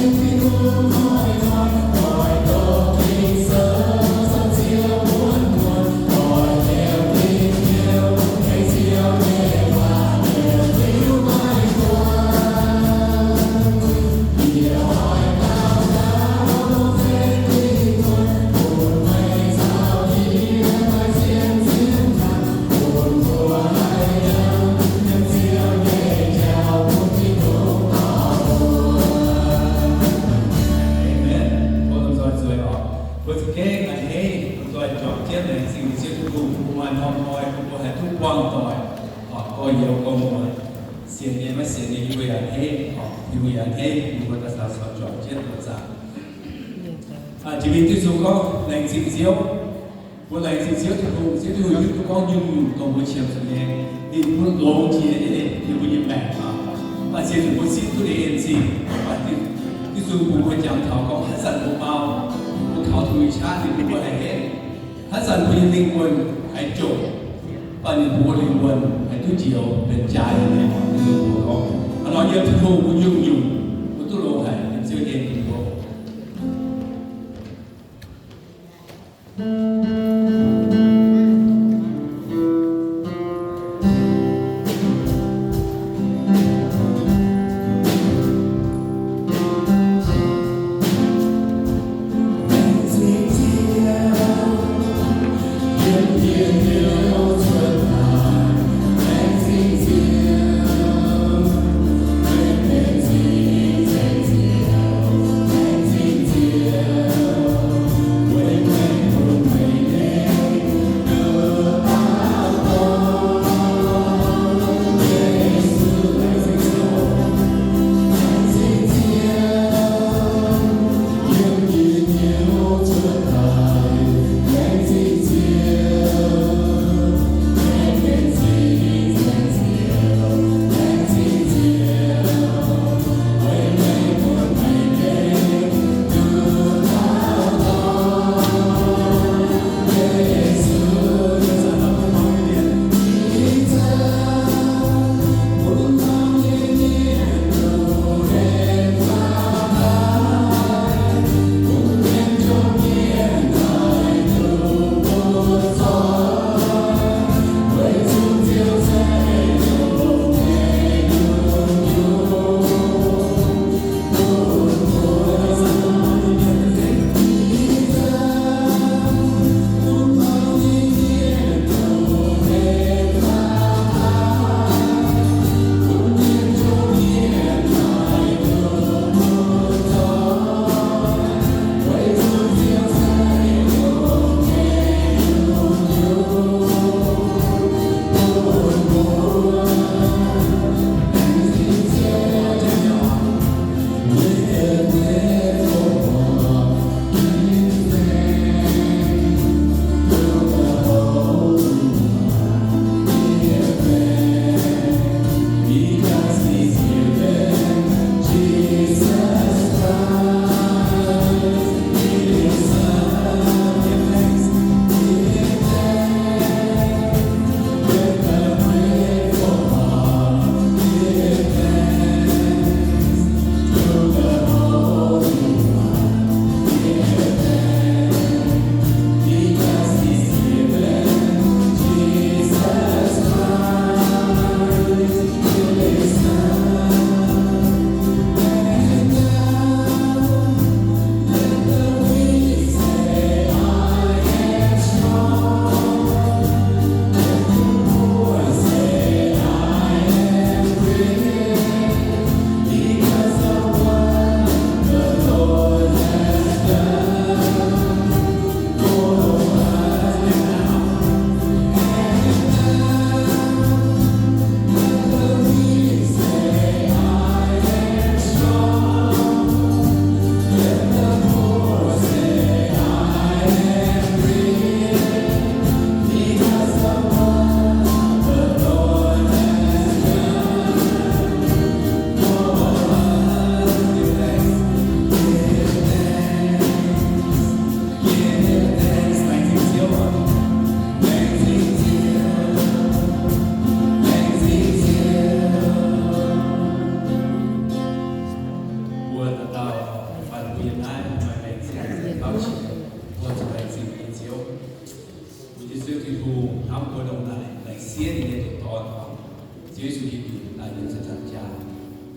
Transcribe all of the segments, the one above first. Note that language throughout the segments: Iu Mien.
Amen. Mbuo lomh nzoih zueiz oc. Mbuo za'gengh a'hneiv lomh nzoih juangc jienv laengz zingh Ziouv Tin-Hungh, bun mbuo maaih norm hnoi, bun mbuo haih duqv buangh doic, oc, gorx-youz gorx-muoz, sienx nyei maiv sienx nyei, yie mbuo yaac a'hneiv, oc, yie mbuo yaac a'hneiv, yie mbuo daaih caux juangc jienv douz zaangc. Jiex mingh diuh nzung gorngv laengz zingh Ziouv. Mbuo laengz zingh Ziouv Tin-Hungh, Ziouv Tin-Hungh hiuv duqv gorngv nyungc-nyungc dongh mbuo qiemx zuqc nyei, ninh bun longx jiex nyei ninh mbuo nyei maengc. Maaih ziex nyungc mbuo zipv duqv ninh nyei en zingh. Diuh nzung bun mbuo jangx taux gorngv haaix zanc mbuo mau, mbuo kaux Tin-Hungh nyei qaqv ninh bun mbuo haih henv. Haaix zanc mbuo nyei lingh wuonh haiz jomc, mv baac ninh bun mbuo lingh wuonh haih duqv njoux benx jaaix nyei. Diuh nzung bun mbuo gorngv hnangv nor, yiem Tin-Hungh mbuo nyungc-nyungc mbuo duqv longx haic, yiem Ziouv nyei mbuox.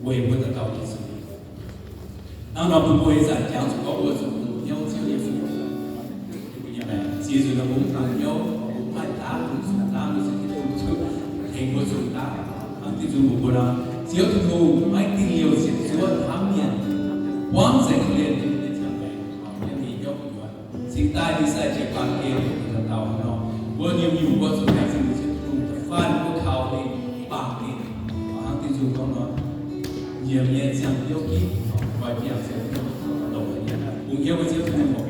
weic mbuo dauh dauh nyei zuiz. Hnangv nor bun mbuo ih zanc jangx zuqc gorngv mbuo zuqc hnyouv Ziouv nyei fuqv. Ziex nzunc nor mbuo mv dangx hnyouv, mbuo mv haih daav, mbuo zuqc daav, mbuo zuqc Tin-Hungh tengx mbuo zuqc daav. Hnangv diuh nzunc mbuo mbuo nor, Ziouv Tin-Hungh maiv dingh liouh ziepc zuoqv hnamv mienh, buangv nzengc korv-lienh nyei ziangh maengc, mienh mingh hnyouv gu'nyuoz. Cingx daaih nyei sai jiex baamh gen mbuo dauh dauh nor, mbuo nyungc-nyungc mbuo zuqc laengz zingh Ziouv Tin-Hungh da'faanh mbuo kaux ninh, baamh gen. Hnangv diuh nzunc gorngv nor, nyiemc nyei ziangh hnyouv gitv, nqoi biangh ziangh hnyouv longx haic nyei, bungx hnyouv mbuo Ziouv Tin-Hungh oc.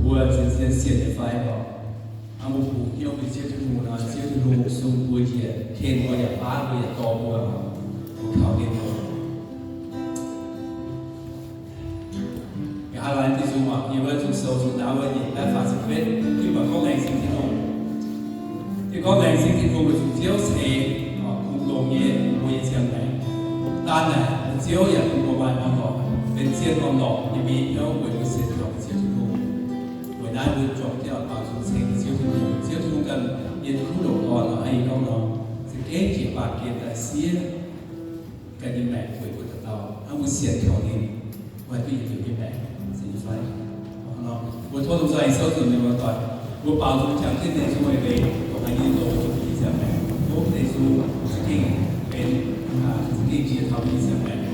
Mbuo zien-zien sienx nyei fai oc? Hnangv mbuo bungx hnyouv mbuo Ziouv Tin-Hungh nor, Ziouv Tin-Hungh sung mbuo njiec, ken mbuo yaac baav mbuo yaac dorh mbuo, mbuo kaux ninh. Nqa'haav laanh diuh nzung oc, yie mbuo zuqc sou zuqc ndaauv wuov nyeic baeqv faah ziepc betv, yie mbuo gorngv laengz zingh Tin-Hungh. Yie gorngv laengz zingh Tin-Hungh weic zuqc Ziouv ceix kungx longx nyei mbuo nyei ziangh maengc. Daan naaic Ziouv yaac bun mbuo maaih orn-lorqc, benx zien orn-lorqc nyei mienh hnyouv weic mbuo sienx kaux Ziouv Tin-Hungh. Weic naaiv mbuo juangc jienv oix baaux nzung ceng Ziouv Tin-Hungh. Ziouv Tin-Hungh ganh yiem kuv longc orn nor, yie gorngv nor, za'gengh jiex baamh gen daaih siev ganh nyei maengc weic mbuo dauh dauh. Hnangv mbuo sienx kaux ninh, mbuo haih duqv yietc liuz nyei maengc, sienx nyei fai? Mbuo tov lungh zaih souv nzunc nyei mbuo doic, mbuo baaux nzung jangx jienv ninh zungv weic dongh haaix nyungc longx nyei ziangh maengc, tov ninh zungv za'gengh benx, za'gengh jiex taux nyei ziangh maengc.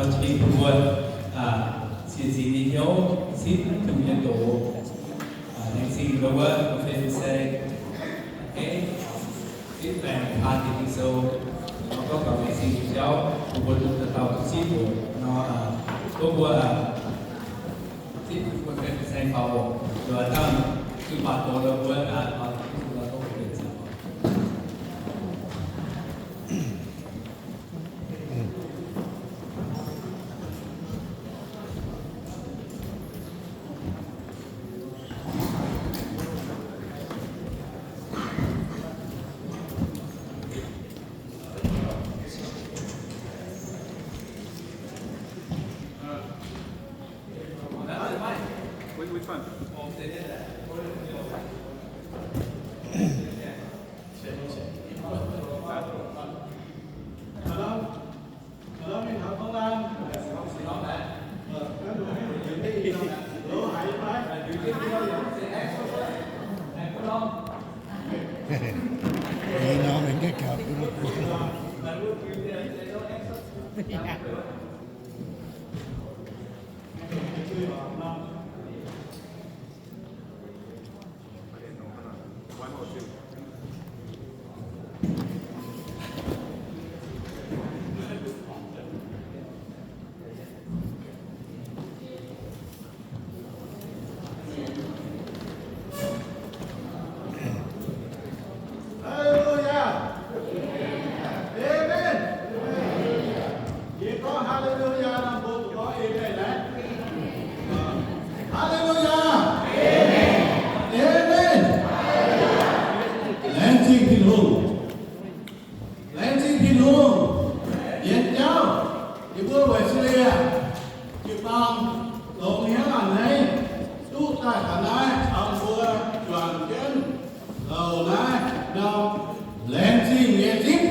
Tov bun mbuo sienx zingx nyei hnyouv simv Tin-Hungh nyei doz. Laengz zingh ndau wuov fin-saeng, simv baengc taan deix Ging-Sou, nor gorngv taux laengz zingh nyei jauv bun mbuo duqh dauh dauh duqv simv oc. Nor tov mbuo simv bun fin-saeng faaux oc. Nduov dangh jiu-baang doz ndau wuov, tov mbuo benx zaangc oc. Which, which one? Haleluya! Amen! Yie gorngv haleluya nor, mbuo zuqc gorngv amen naaiv. Haleluya! Amen! Laengz zingh Tin-Hungh. Laengz zingh Tin-Hungh. Yienx jauv yie mbuo Wesleyan jiu-baang longx hnyouv a'hneiv duqv daaih taux naaiv caux mbuo juangc jienv louc naaiv norm laengz zingh nyei zipv.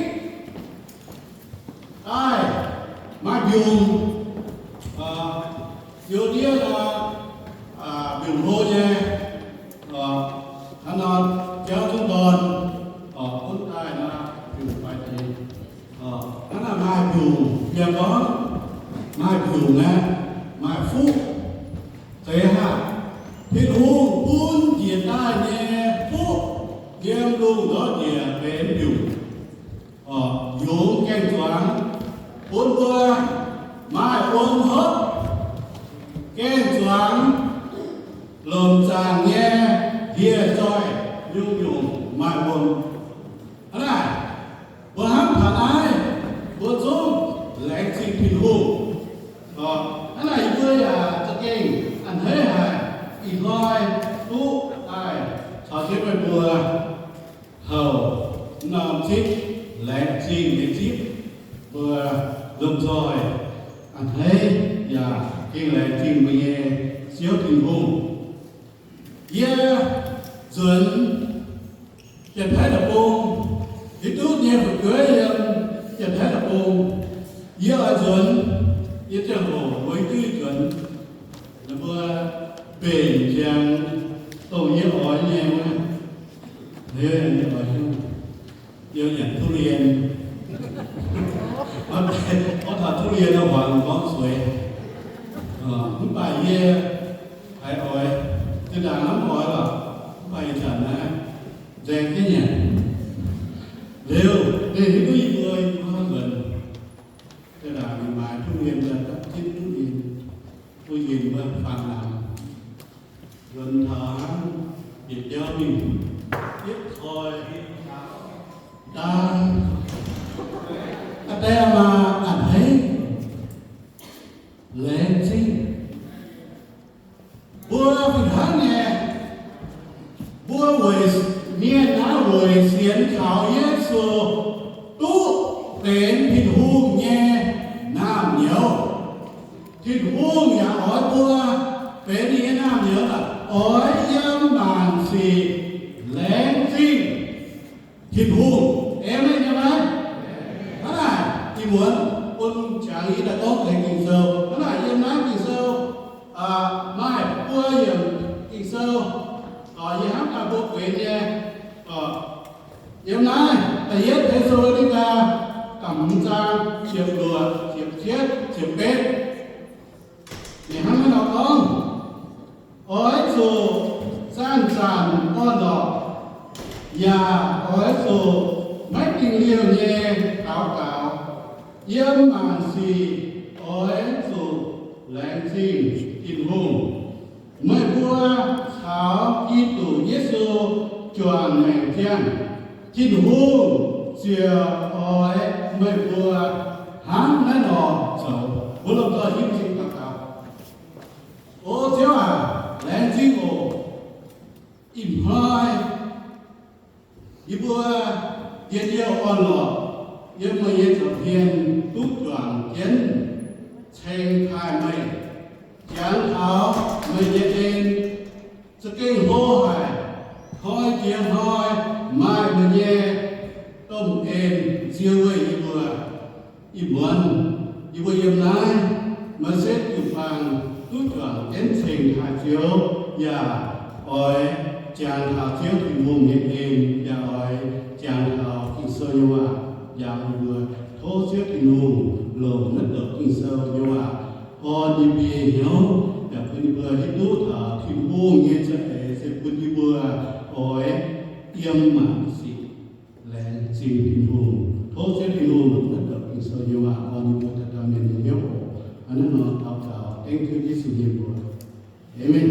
Daaih maaih mbiungc, ziouc ndiev nor, mbiungc hlo nyei, hnangv nor jauv zungv ndorn, gunv daaih nor, mbiungc faix deix. Hnangv naaic maaih mbiungc, yie gorngv maaih mbiungc aeqv, maaih fuqv. Zeiz haac, Tin-Hungh bun njiec daaih nyei fuqv yiem lungh ndortv njiec benx mbiungc, yungz gaeng-zuangx bun mbuo maaih wuom hopv, gaeng-zuangx lomc zaangc nyei hieh zoih nyungc-nyungc maaih wuom. Hnangv naaic, mbuo hnamv taux naaiv, mbuo zungv laengz zingh Tin-Hungh. Hnangv naaic yie mbuo yaac za'gengh a'hneiv haic ih hnoi duqv daaih caux jienv meih mbuo houc norm zipv, laengz zingh nyei zipv. Mbuo lomh nzoih a'hneiv yaac gengh laengz zingh mbuo nyei Ziouv Tin-Hungh. Yie nzuonx Janx-Taiv deic-bung, hiuv duqv nyei fu'jueiv yiem Janx-Taiv deic-bung, yie oix nzuonx yie ziangh hoc mbuo hiuv duqv nzuonx, ninh mbuo mbenc ziangx dongh yie oix nyei wuov, yie oix hiuv. Yie nyanc ทุเรียน, gorngv taux ทุเรียน oix huangx gorngv sueix. Mv baac yie haiz oix, zinh ndaangc hnamv oix lorqc, mv baac ih zanc naaiv nzaeng jienv nyanc. Liuz ninh hiuv duqv yie mbuo, yie mbuo nzuonx, zinh ndaangc ninh maaiz ทุเรียน daaih dapv jienv ทุเรียน, duqv njiec mbuo faanx namx. Nzuonx taux hnangv bieqc jauv mingh, yietv koi daan, aa, die maa a'hneiv, laengz zingh. Mbuo fih hnangv nyei, mbuo weic mienh naaiv weic sienx kaux Yesu duqv benx Tin-Hungh nyei naamh nyouz. Tin-Hungh yaac oix mbuo benx ninh nyei naamh nyouz, oix yiem maanc sic laengz zingh Tin-Hungh. Amen nyei maiv? Hnangv naaic, ih muonz bun jangx yie daaih gorngv deix Ging-Sou. Hnangv naaic yiem naaiv Ging-Sou maaih buo yiemc Ging-Sou, yie hnamv daaih mbuo guenx nyei. Yiem naaiv da'yietv Te^saa^lo^ni^gaa da'hmz zaang ziepc luoqc, ziepc cietv, ziepc betv. Ziouv nyei daux gaux, yiem maanc sic oix zuqc laengz zingh Tin-Hungh. Meih mbuo caux Giduc Yesu juangc maengc ziangh, Tin-Hungh ziouc oix meih mbuo hnangv naaiv nor zoux. Mbuo lomh nzoih hiuv duqv daux gaux. O Ziouv aac, laengz zingh oc. Ih hnoi yie mbuo njien-youh orn-lorqc yiem meih nyei nza'hmien duqv juangc jienv ceng taaih meih, jangx taux meih nyei en, za'gengh hlo haic, hnoi jiex hnoi maaih meih nyei domh en nzie weih yie mbuo. Ih muonz yie mbuo yiem naaiv, maaih setv jiu-baang duqv juangc jienv ceng taaih Ziouv, yaac oix jangx taux Ziouv Tin-Hungh nyei en, yaac oix jangx taux Ging-Sou nyei waac, yaac yie mbuo tov Ziouv Tin-Hungh longc naaiv douc Ging-Sou nyei waac orn yie mbuo nyei hnyouv, yaac bun yie mbuo hiuv duqv taux Tin-Hungh nyei za'eix se bun yie mbuo oix yiem maanc sic laengz zingh Tin-Hungh. Tov Ziouv Tin-Hungh longc naaiv douc Ging-Sou nyei waac orn yie mbuo dauh dauh mienh nyei hnyouv oc. Hnangv naaiv nor daux gaux dengv Ziouv Yesu nyei mbuox. Aamen.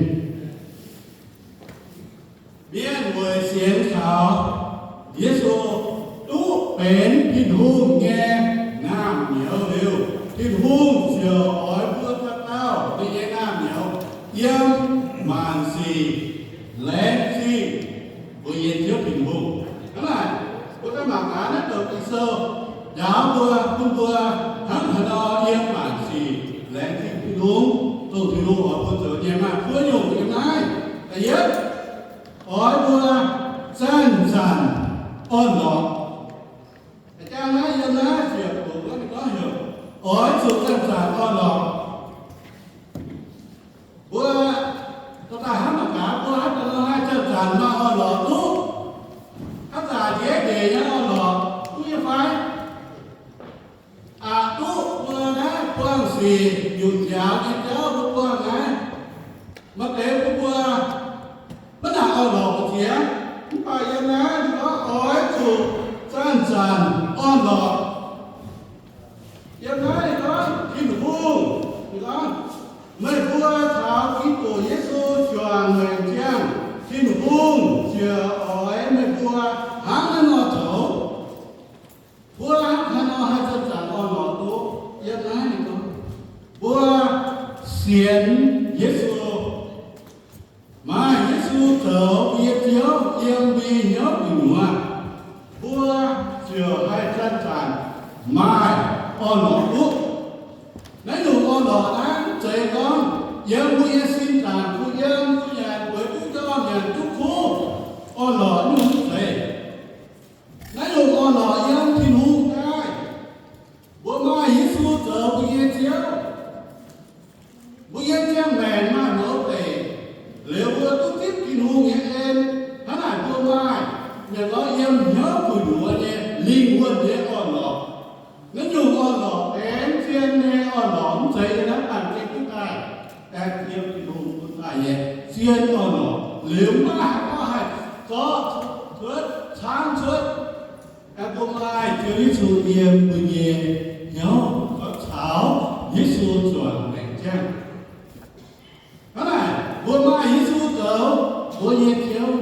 Mienh weic sienx kaux Yesu duqv benx Tin-Hungh nyei naamh nyouz liuz, Tin-Hungh ziouc oix mbuo dauh dauh mbuo nyei naamh nyouz yiem maanc sic laengz zingh mbuo nyei Ziouv Tin-Hungh. Hnangv naaic, mbuo daaih mangc gaax naaiv douc Ging-Sou njaaux mbuo, bun mbuo hnangv haaix nor yiem maanc sic laengz zingh Tin-Hungh, dongh Tin-Hungh oix mbuo zoux nyei. Maaih buo nyungc yiem naaiv. Da'yietv, oix mbuo zanc-zanc orn-lorqc. Jang naaiv yiem naaiv ziepc longc wuov ninh gorngv heuc, oix zuqc zanc-zanc orn-lorqc. Mbuo dorh daaih hnamv mangc gaax, mbuo hnangv haaix nor haih zanc-zanc maaih orn-lorqc duqv? Hnangv zanc-zanc ndiev ndeic nyei orn-lorqc duqv nyei fai? Aqc duqv. Mbuo naaiv buangh sic nyutc njaaux nyei jauv mbuo buangh naaiv, maaih deix mbuo maiv nangc orn-lorqc mbu'ziex. Mv baac yiem naaiv ninh gorngv oix zuqc zanc-zanc orn-lorqc. Yiem naaiv ninh gorngv Tin-Hungh, ninh gorngv, meih mbuo caux Giduc Yesu juangc maengc ziangh, Tin-Hungh ziouc oix meih mbuo hnangv naaiv nor zoux. Mbuo hnangv haaix nor haih zanc-zanc orn-lorqc duqv? Yiem naaiv ninh gorngv, mbuo sienx Yesu, maaih Yesu zoux mbuo nyei Ziouv yiem mbuo nyei hnyouv gu'nyuoz, mbuo ziouc haih zanc-zanc maaih orn-lorqc duqv. Naaiv nyungc orn-lorqc naaiv mv zeiz gorngv yiem mbuo nyei sin zaangc kuh yiem, kuh nyanc bueix duqv njormh nyanc duqv kuv orn-lorqc nyungc mv zeiz. Naaiv nyungc orn-lorqc yiem Tin-Hungh daaih. Mbuo maaih Yesu zoux mbuo nyei Ziouv, mbuo nyei ziangh maengc maaih mouz deic, liuz mbuo duqv zipv Tin-Hungh nyei en. Hnangv naaic mbuo maaih, mienh gorngv yiem hnyouv gu'nyuoz nyei lingh wuonh nyei orn-lorqc. Naaiv nyungc orn-lorqc benx zien nyei orn-lorqc, mv zeiz yiem naaiv baamh gen duqv daaih, aengx yiem Tin-Hungh bun daaih nyei zien orn-lorqc. Liuz maiv haih gorngv haih zorqv cuotv, caangv cuotv. Aengx mbuo maaih Ziouv Yesu yiem mbuo nyei hnyouv, gorngv caux Yesu zuangx maengc ziangh. Hnangv naaic, mbuo maaih Yesu zoux mbuo nyei Ziouv,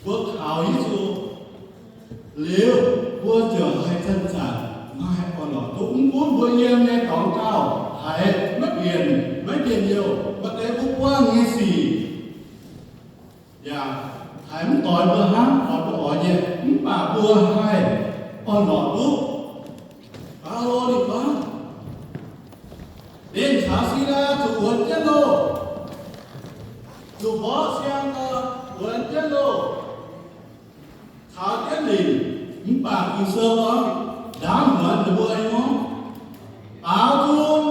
mbuo kaux Yesu liuz, mbuo ziouc haih zanc-zanc maaih orn-lorqc duqv. Mv gunv mbuo yiem nyei dorngx gauh haiz maiv mbienc, maiv njien-youh, maaih deix mbuo buangh nyei sic yaac haiz mv doix mbuo hnangv oix mbuo oix nyei, mv baac mbuo haih orn-lorqc duqv. Baulo ninh gorngv, ninh caux Silaa zuqc wuonx jienv loh, zuqc mborqv siang wuonx jienv loh, caux jienv lingc. Mv baac Ging-Sou gorngv, ndaamv muonz ninh mbuo nyei ngorv, baaux nzung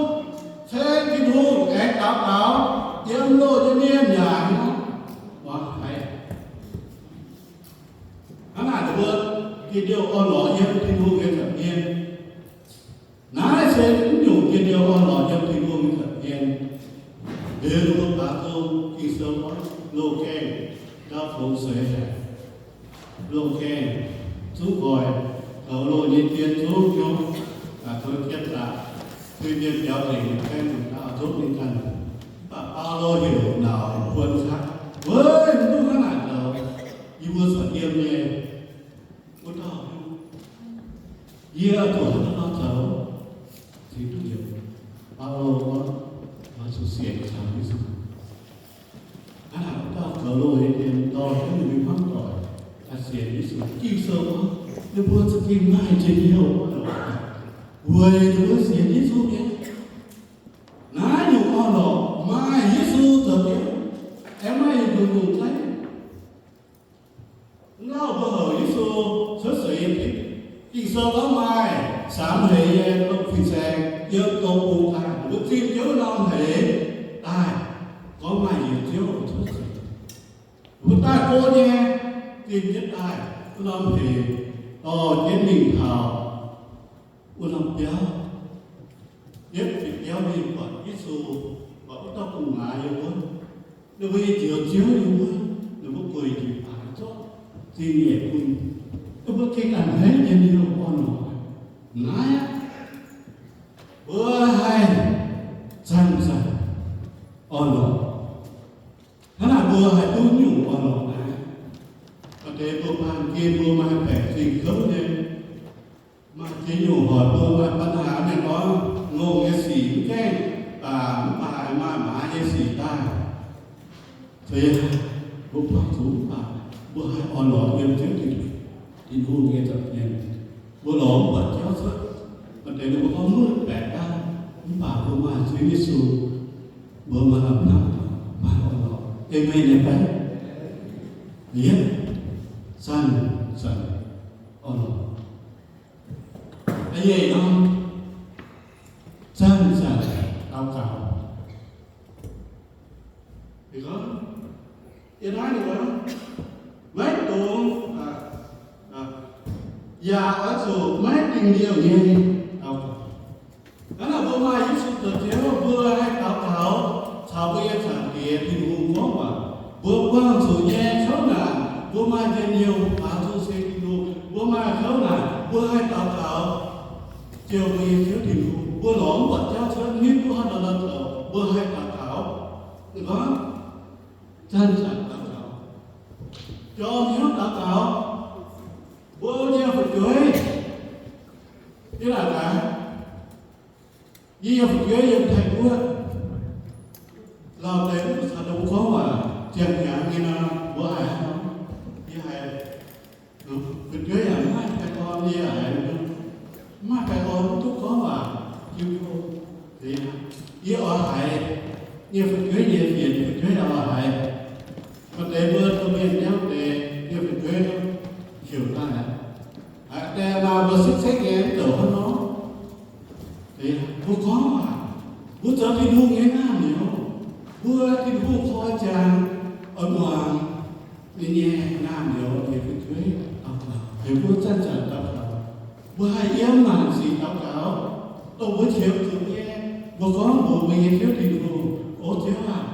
ceng Tin-Hungh aengx daux gaux, yiem loh nyei mienh yaac hnyouv muangx haiz. Hnangv naaic ninh mbuo njien-youh orn-lorqc yiem Tin-Hungh nyei nza'hmien. Naaiv se mv nyungc njien-youh orn-lorqc yiem Tin-Hungh nyei nza'hmien. Liuz ninh mbuo baaux nzung, Ging-Sou gorngv, loh gaengh gauh fongx seix haic. Loh gaengh zuqv nqoi, zoux loh nyei jien zungv nyei, zoux jien daaih, bun mienh biaux nzengc nyei gaengh zuqc daauh zungv nyei ganh. Mv baac Baulo heuc nauc buon caqv, Weic mv duqv hnangv naaic zoux, yie mbuo corc yiem nyei. Wuov dauh, yie zuqc hnangv nor zoux, cingx duqv njoux. Baulo gorngv, Oix zuqc sienx kaux Yesu. Hnangv naaic wuov dauh zoux loh nyei jien dorh jienv ninh mbuo hmuangv doic, sienx Yesu. Ging-Sou gorngv, ninh mbuo za'gengh maaih njien-youh, weic ninh mbuo sienx Yesu nyei. Naaiv nyungc orn-lorqc maaih Yesu zoux Ziouv, aengx maaih yietc nyungc nyungc zeiv. Mv lauh mbuo heuc Yesu cuotv seix yiem fingx, Ging-Sou gorngv maaih samx hleix nyei domh fin-saeng yiem domh bung daaih, ninh mbuo zimh jienv wuov norm hleix daaih, gorngv maaih yietc Ziouv cuotv seix. Ninh mbuo daaih go nyei, zimh jienv daaih wuov norm hleix, dorh jienv mingh taux wuov norm biauv. Yietv bieqc biauv mingh buatc Yesu, buatc wuov dauh gu'nguaaz yiem wuov, ninh mbuo nyei Njoux Ziouv yiem wuov, ninh mbuo gueic njiec baaix zorqv zingh nyeic bun. Ninh mbuo gengh a'hneiv nyei, ninh mbuo orn-lorqc. Naaiv aqv, mbuo haih zanc-zanc orn-lorqc. Hnangv naaic mbuo haih duqv nyungc orn-lorqc naaiv. Maaih deix mbuo baamh gen mbuo maaih baengc zingh kouv nyei, maaih ziex nyungc hoic mbuo maaih ปัญหา mienh gorngv ngongh nyei sic mv gaengh baac mv baac maaih maaz nyei sic daaih. Zeiz haic, mbuo buangh zuqc mv baac mbuo haih orn-lorqc yiem Ziouv Tin-Hungh nyei nza'hmien. Mbuo lorz mv buatc jauv cuotv. Maaih deix ninh mbuo gorngv mueiz baeqc daaih, mv baac mbuo maaih Ziouv Yesu, mbuo maaih lamh hnamv, maaih orn-lorqc. Aamen nyei fai? Yietv, zanc-zanc orn-lorqc. Da'nyeic norm, zanc-zanc daux gaux. Ninh gorngv, yiem naaiv ninh gorngv, maiv dungx, yaac oix zuqc maiv dingh liouh nyei daux gaux. Hnangv naaic mbuo maaih Yesu zoux Ziouv, mbuo haih daux gaux caux mbuo nyei Zaangc Diex Tin-Hungh gorngv waac. Mbuo buangh zuqc nyei kouv naanc, mbuo maaih njien-youh faaux zungv se Tin-Hungh. Mbuo maaih kouv naanc, mbuo haih daux gaux ziouc mbuo nyei Ziouv Tin-Hungh. Mbuo lorz mv buatc jauv cuotv, mv hiuv duqv haaix nor zoux, mbuo haih daux gaux. Ninh gorngv, zanc-zanc daux gaux, jorm hnyouv daux gaux. Mbuo nyei fu'jueiv, yie naaic gaax, yie nyei fu'jueiv yiem Taiv-Guoqv, lauh deix mv zuqc caux ninh mbuo gorngv waac, ziangh hnyangx nyei nor, mbuo haiz haaix nor? Yie haiz fu'jueiv yaac mv maaih baengh orn, yie haiz mv maaih baengh orn, mv duqv gorngv waac, jiu tong. Yie oix haiz nyei fu'jueiv, nyei fienx fu'jueiv oix haiz. Maaih deix mbuo domh mienh nyei deix nyei fu'jueiv heuc daaih aqv. Haiz deix maaih mbuo sekv-sekv nyei mv douc hnangv nor. Mbuo gorngv waac, mbuo zoux Tin-Hungh nyei naamh nyouz, mbuo Tin-Hungh koi ziangx oix muangx ninh nyei naamh nyouz nyei fu'jueiv daux gaux, heuc mbuo zanc-zanc daux gaux. Mbuo haih yiem maanc sic daux gaux, dongh mbuo qiemx zuqc nyei. Mbuo gorngv mbuox mbuo nyei Ziouv Tin-Hungh, O Ziouv aac,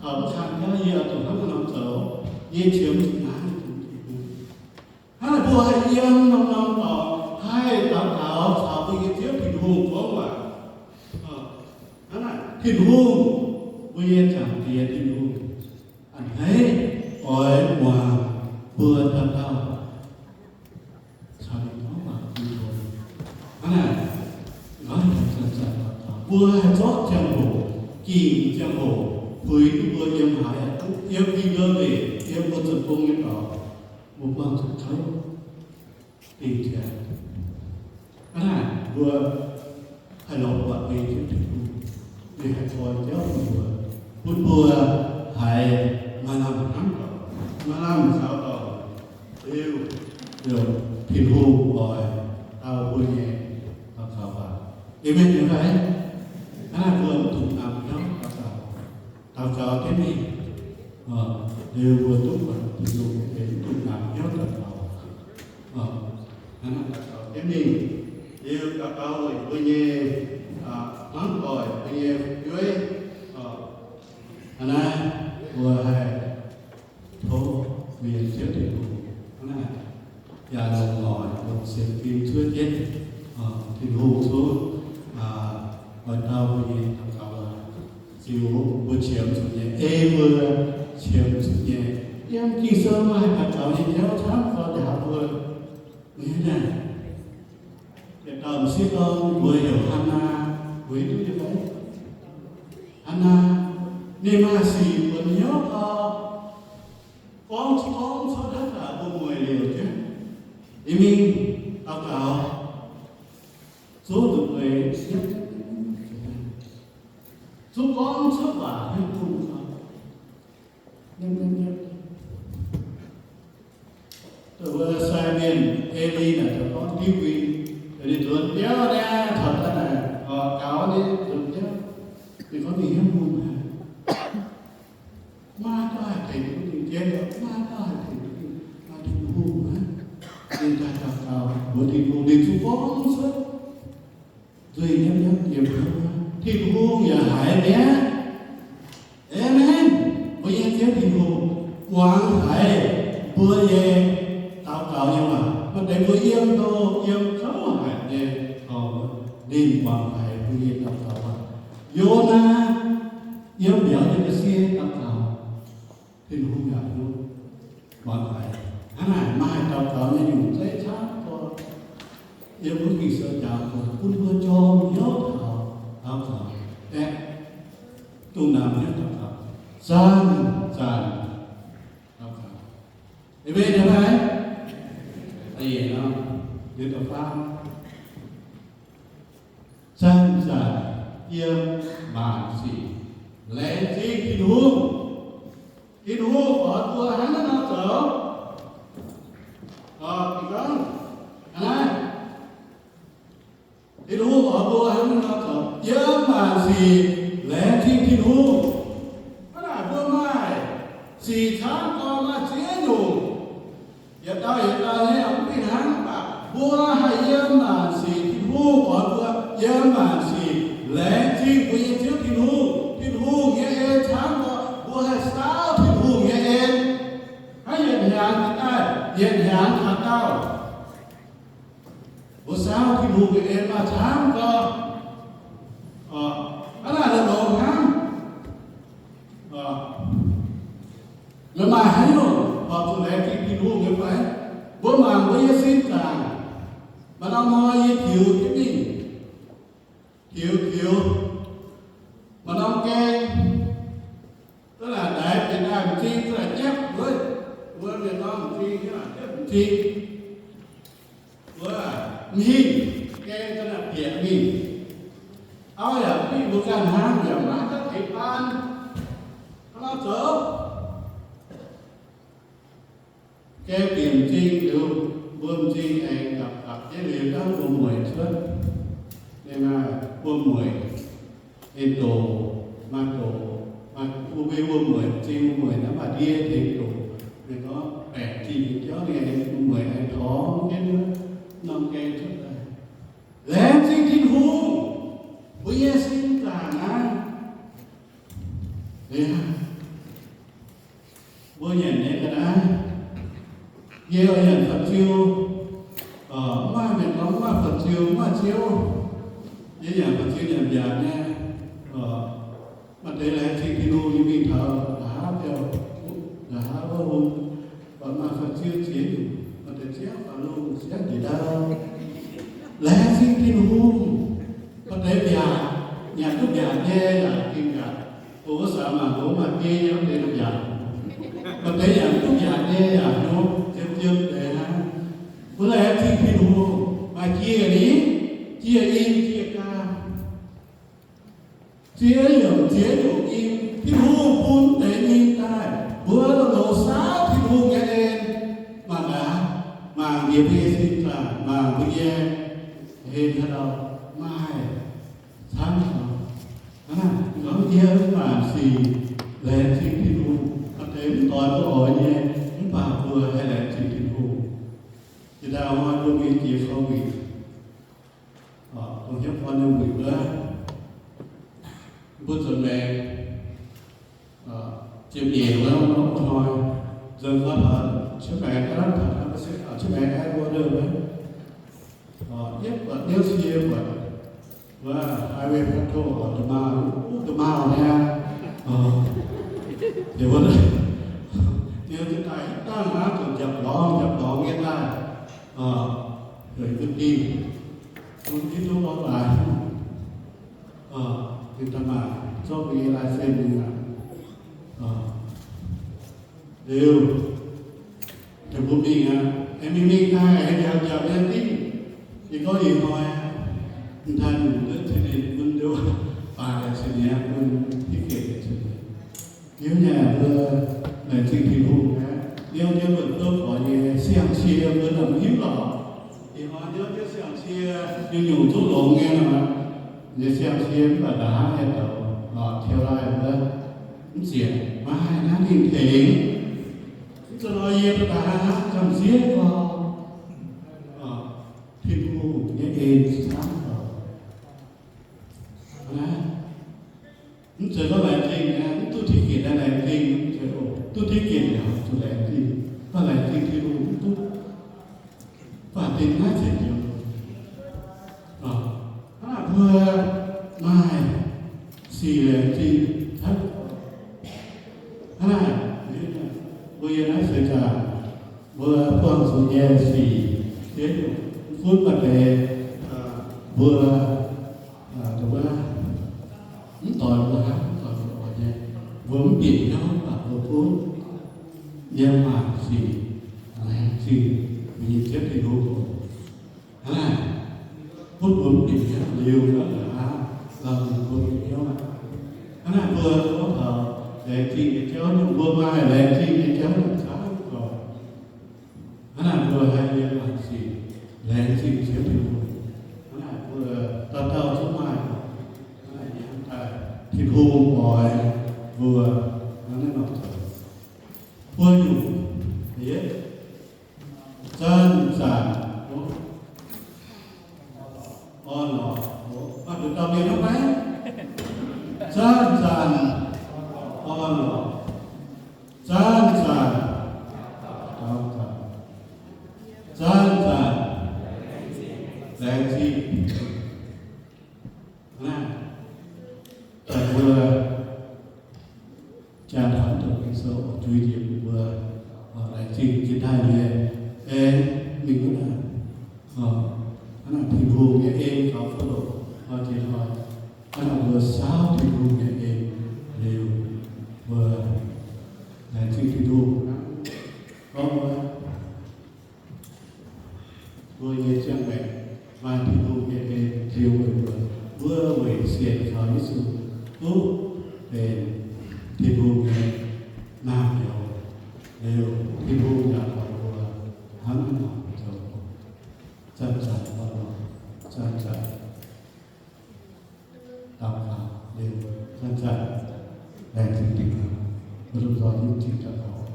taux mv kang jauv yie oix zuqc hnangv nor zoux, yie qiemx zuqc naaiv nyei Tin-Hungh. Hnangv naaic mbuo haih yiem norm-norm dorngx haih daux gaux caux mbuo nyei Ziouv Tin-Hungh gorngv waac. Hnangv naaic Tin-Hungh, mbuo nyei Zaangc Diex Tin-Hungh, a'hneiv oix muangx mbuo dauh dauh caux ninh gorngv waac Tin-Hungh. Hnangv naaic, mbuo haih zorqv ziangh hoc, ging ziangh hoc, puix duqv mbuo yiem haaix, yiem Ging-Sou nzengc, yiem mbuo zoux gong nyei dorngx, mbuo buangh zuqc kouv dingh jiex. Hnangv naaic mbuo haih lorz buatc mbuo nyei Ziouv Tin-Hungh, ninh haih koi jauv bun mbuo, bun mbuo haiz maaih lamh hnamv dorngc, maaih lamh caux dorngc, liuz, liuz Tin-Hungh oix dau mbuo nyei daux gaux waac. Aamen nyei fai? Hnangv naaic mbuo mv dungx namx hnyouv daux gaux. Daux gaux jienv mingh, liuz mbuo duqv buatc Tin-Hungh nyei, mv dungx namx hnyouv daux gaux. Hnangv naaic daux gaux jienv mingh, liuz daux gaux weic mbuo nyei hmuangv doic, mbuo nyei fu'jueiv. Hnangv naaic mbuo haih tov mbuo nyei Ziouv Tin-Hungh hnangv naaic yaac longc noic mbuo sienx fim cuotv jienv Tin-Hungh zuov oix dau mbuo nyei daux gaux, ziux mbuo qiemx zuqc nyei, ei mbuo qiemx zuqc nyei. Yiem Ging-Sou maaih daux gaux nyei jauv camv gorx njaaux mbuo. Mienh naaic, yietc dauh m'sieqv dorn mbuox heuc Hannaa, mbuo hiuv duqv nyei fai? Hannaa, ninh maaih sic buonc hnyouv gorx, gorngv gorngv cuotv hnangv haaix mbuo mueic liouc jienv. Ninh mingh daux gaux, zuov nzuqc mueic, zuqc gorngv cuotv waac hiuv duqv gorngv, Dongh wuov sai mienh Eli naaic, gorngv diuv nquin, ninh nzuonx biauv naaiv, taux daaih naaic, gaux ninh nzuonx biauv. Ninh gorngv ninh hnyouv hungh haic, maiv dauh haih tengx duqv ninh jienv, maiv dauh haih tengx duqv ninh, maaih Tin-Hungh hnangv. Ninh daaih daux gaux mbuox Tin-Hungh, ninh zuqc gorngv cuotv nzuih nyei, yiem Tin-Hungh yaac haiz mi'aqv. Aamen. Mbuo nyei Ziouv Tin-Hungh muangx haiz mbuo nyei daux gaux nyei waac. Maaih deix mbuo yiem ndo yiem kouv haic nyei, ninh muangx haiz mbuo nyei daux gaux waac. Yonaa yiem mbiauz nyei ga'sie daux gaux, Tin-Hungh yaac duqv muangx haiz. Hnangv naaic maaih daux gaux nyei nyungc zeiv camv gorx. Yiem wuov Ging-Sou njaaux gorx bun mbuo jorm hnyouv taux daux gaux, aeqv, dongh naamh hnyouv daux gaux, zanc-zanc daux gaux. Aamen aqv. Zanc-zanc yiem maanc sic laengz zingh Tin-Hungh. Tin-Hungh oix mbuo hnangv naaiv nor zoux. Tin-Hungh oix mbuo hnangv naaiv nor zoux, yiem maanc sic laengz zingh Tin-Hungh. Hnangv naaic mbuo maaih sic camv gorx, maaih ziex nyungc. Yietc dauh yietc dauh nyei mv fih hnangv, mv baac mbuo haih yiem maanc sic. Tin-Hungh oix mbuo yiem maanc sic laengz zingh mbuo nyei Ziouv Tin-Hungh. Tin-Hungh nyei en camv gorx, mbuo haih saauv Tin-Hungh nyei en. Hnangv yietc hnyangx jiex daaih yietc hnyangx taux daauh, mbuo saauv Tin-Hungh nyei en maaih camv gorx. Hnangv naaic longx-longx hnangv. Meih maaih haaix nyungc horpc zuqc laengz zingh Tin-Hungh nyei fai? Mbuo mangc mbuo nyei sin zaangc, maaih norm hnoi yie tiux jienv mingh, tiux tiux, maaih norm gaeng, duqv naaic ndaix bieqc daaih m'zing, duqv naaic jepv wuov, wuov mienh gorngv m'zing, jepv m'zing. Wuov, m'hingh, gaeng duqv naaic bieqc mingh. Auv yaac mingh mbuo ganh hnangv, yaac maiv haih daaih tengx baan. Hnangv nor zoux. Gaeng bieqc m'zing liuz, mbuo m'zing aengx gapv gapv jienv liuz, dangh wuom-mueic cuotv. Ninh maaih wuom-mueic, ninh doqc, maaih doqc, maaih wuom-mueic, m'zing wuom-mueic naaiv maaih ndie tengx doqc. Ninh gorngv baengc zingh nyei jauv, ninh wuom-mueic aengx torngv jienv norm gaeng cuotv daaih. Laengz zingh Tin-Hungh, mbuo nyei sin zaangc naaiv. Mbuo nyanc nyei ga'naaiv, yie nyanc fa'ziu, mv maaih mienh gorngv mv maaih fa'ziu, mv maaih ziouv. Yie nyanc fa'ziu nyanc mbiaauc nyei. Maaih deix laengz zingh Tin-Hungh, yie mingh taux nqa'haav biauv, nqa'haav wuov hung, buatc maaih fa'ziu ziex nyungc, maaih deix ziangv faaux lungh, ziangv njiec ndau. Laengz zingh Tin-Hungh. Maaih deix mbiaauc, nyanc duqv mbiaauc nyei yaac gengh yaac, mbuo wuov saax mangc mbuo maaih biei nyei wuov deix mbiaauc. Maaih deix nyanc duqv mbiaauc nyei yaac hnyouv jiem jiem deix hnangv. Mbuo laengz zingh Tin-Hungh, maaih jiex ni, jiex in jiex gaam, ziex nyungc ziex nyungc nyim, Tin-Hungh bun deix nyim daaih, mbuo longx-longx saauv Tin-Hungh nyei en. Mangc gaax, mangc yie mbuo nyei sin zaangc, mangc mbuo nyei hlen haaix dauh maaih camv. Hnangv naaic, gorngv yiem maanc sic laengz zingh Tin-Hungh, maaih deix mv doix mbuo oix nyei, mv baac mbuo haih laengz zingh Tin-Hungh. Jiex daaih hnoi mbuo mingh jiex korv-muic, dongh hnyouv gorn nyei wuic wuov, mbuo nzuonx maengx, ziepc nyeic wuov, wuov hnoi nzuonx gorn taux Chiang Mai, Chiang Mai, Chiang Mai Airport wuov, Yietv buatc niouv sie buatc, wuov highway patrol oix da'maauh, wuov da'maauh nyei. Liuz wuov, niouv jienv daaih dangh hnangv zuqc njapc lorngx njapc lorngx nyei daaih, heuc bun ninh, bun ninh duqv orv laaix, ninh da'maauh zorqv mingh nyei license mingh aqv. Liuz, ninh mbuo mingh aqv. Aengx mingh mingh daaih, aengx njapc njapc nyei dingv, ninh gorngv ih hnoi, m'daaih nyungc duqv cin ninh bun nduov, baac cin ninh bun ticket cin ninh. Liuz nyei mbuo laengz zingh Tin-Hungh aqv. Liuz nyei mbuo duqv oix nyei siang-cie mbuo mv hiuv lorqc. Ih hnoi liuz nyei siang-cie nyungc-nyungc zungv longx nyei nor, nyei siang-cie mv baac ndongc haaix nyei douz, tiux lai wuov, mv zienc maiv haih naaiv ninh tengx. Mv zuqc nor yie mbuo ndongc haaix hnangv gamh nziev gorx, Tin-Hungh nyei en camv gorx. Mv zeiz gorngv laengz zingh, mv duqv ticket laengz zingh, mv zeiz oc. Duqv ticket yaac zuqc laengz zingh, mv baac laengz zingh Tin-Hungh mv duqv. Baac dingc naaiv cien njoux. Hnangv naaic mbuo maaih sic laengz zingh. Hnangv naaic, mbuo yiem naaiv seix zaangc, mbuo buangh zuqc nyei sic, gunv maaih deix mbuo, mv doix mbuo hnangv, mv doix mbuo oix nyei, mbuo mv bieqc hnyouv baac mbuo gunv yiem maanc sic laengz zingh mbuo nyei Ziouv Tin-Hungh. Hnangv naaic, gunv mbuo mv bieqc hnyouv liuz, hnangv naaic aav, mbuo bieqc hnyouv aqv. Hnangv naaic mbuo gorngv taux laengz zingh nyei jauv, mbuo maaih laengz zingh nyei jauv camv gorx. Hnangv naaic mbuo haih yiem maanc sic laengz zingh Ziouv Tin-Hungh. Hnangv naaic mbuo dauh dauh zungv maaih. Hnangv naaic yie hnamv daaih Tin-Hungh oix mbuo hnangv naaiv nor zoux. Buo nyungc, yietv, zanc-zanc orn-lorqc. Maaih mbuo dauh mienh hnangv maiv? Zanc-zanc orn-lorqc. Zanc-zanc, zanc-zanc, laengz zingh. Naaiv daaih mbuo jaa taux dongh Ging-Sou oix zuiz njiec mbuo laengz zingh jiex daaih nyei en mingh wuov naaic. Hnangv naaic Tin-Hungh nyei en kaux fuqv loc, jiex hnoi hnangv naaic mbuo saauv Tin-Hungh nyei en liuz, mbuo laengz zingh Tin-Hungh hnangv gorngv wuov, mbuo nyei ziangh maengc maaih Tin-Hungh nyei en liuz weic mbuo, mbuo weic sienx kaux Yesu duqv benx Tin-Hungh nyei naamh nyouz liuz, Tin-Hungh yaac oix mbuo hnangv naaiv nor zoux. Zanc-zanc orn-lorqc, zanc-zanc daux gaux liuz, zanc-zanc laengz zingh Tin-Hungh. Mbuo lomh nzoih mbuo zingh daux gaux.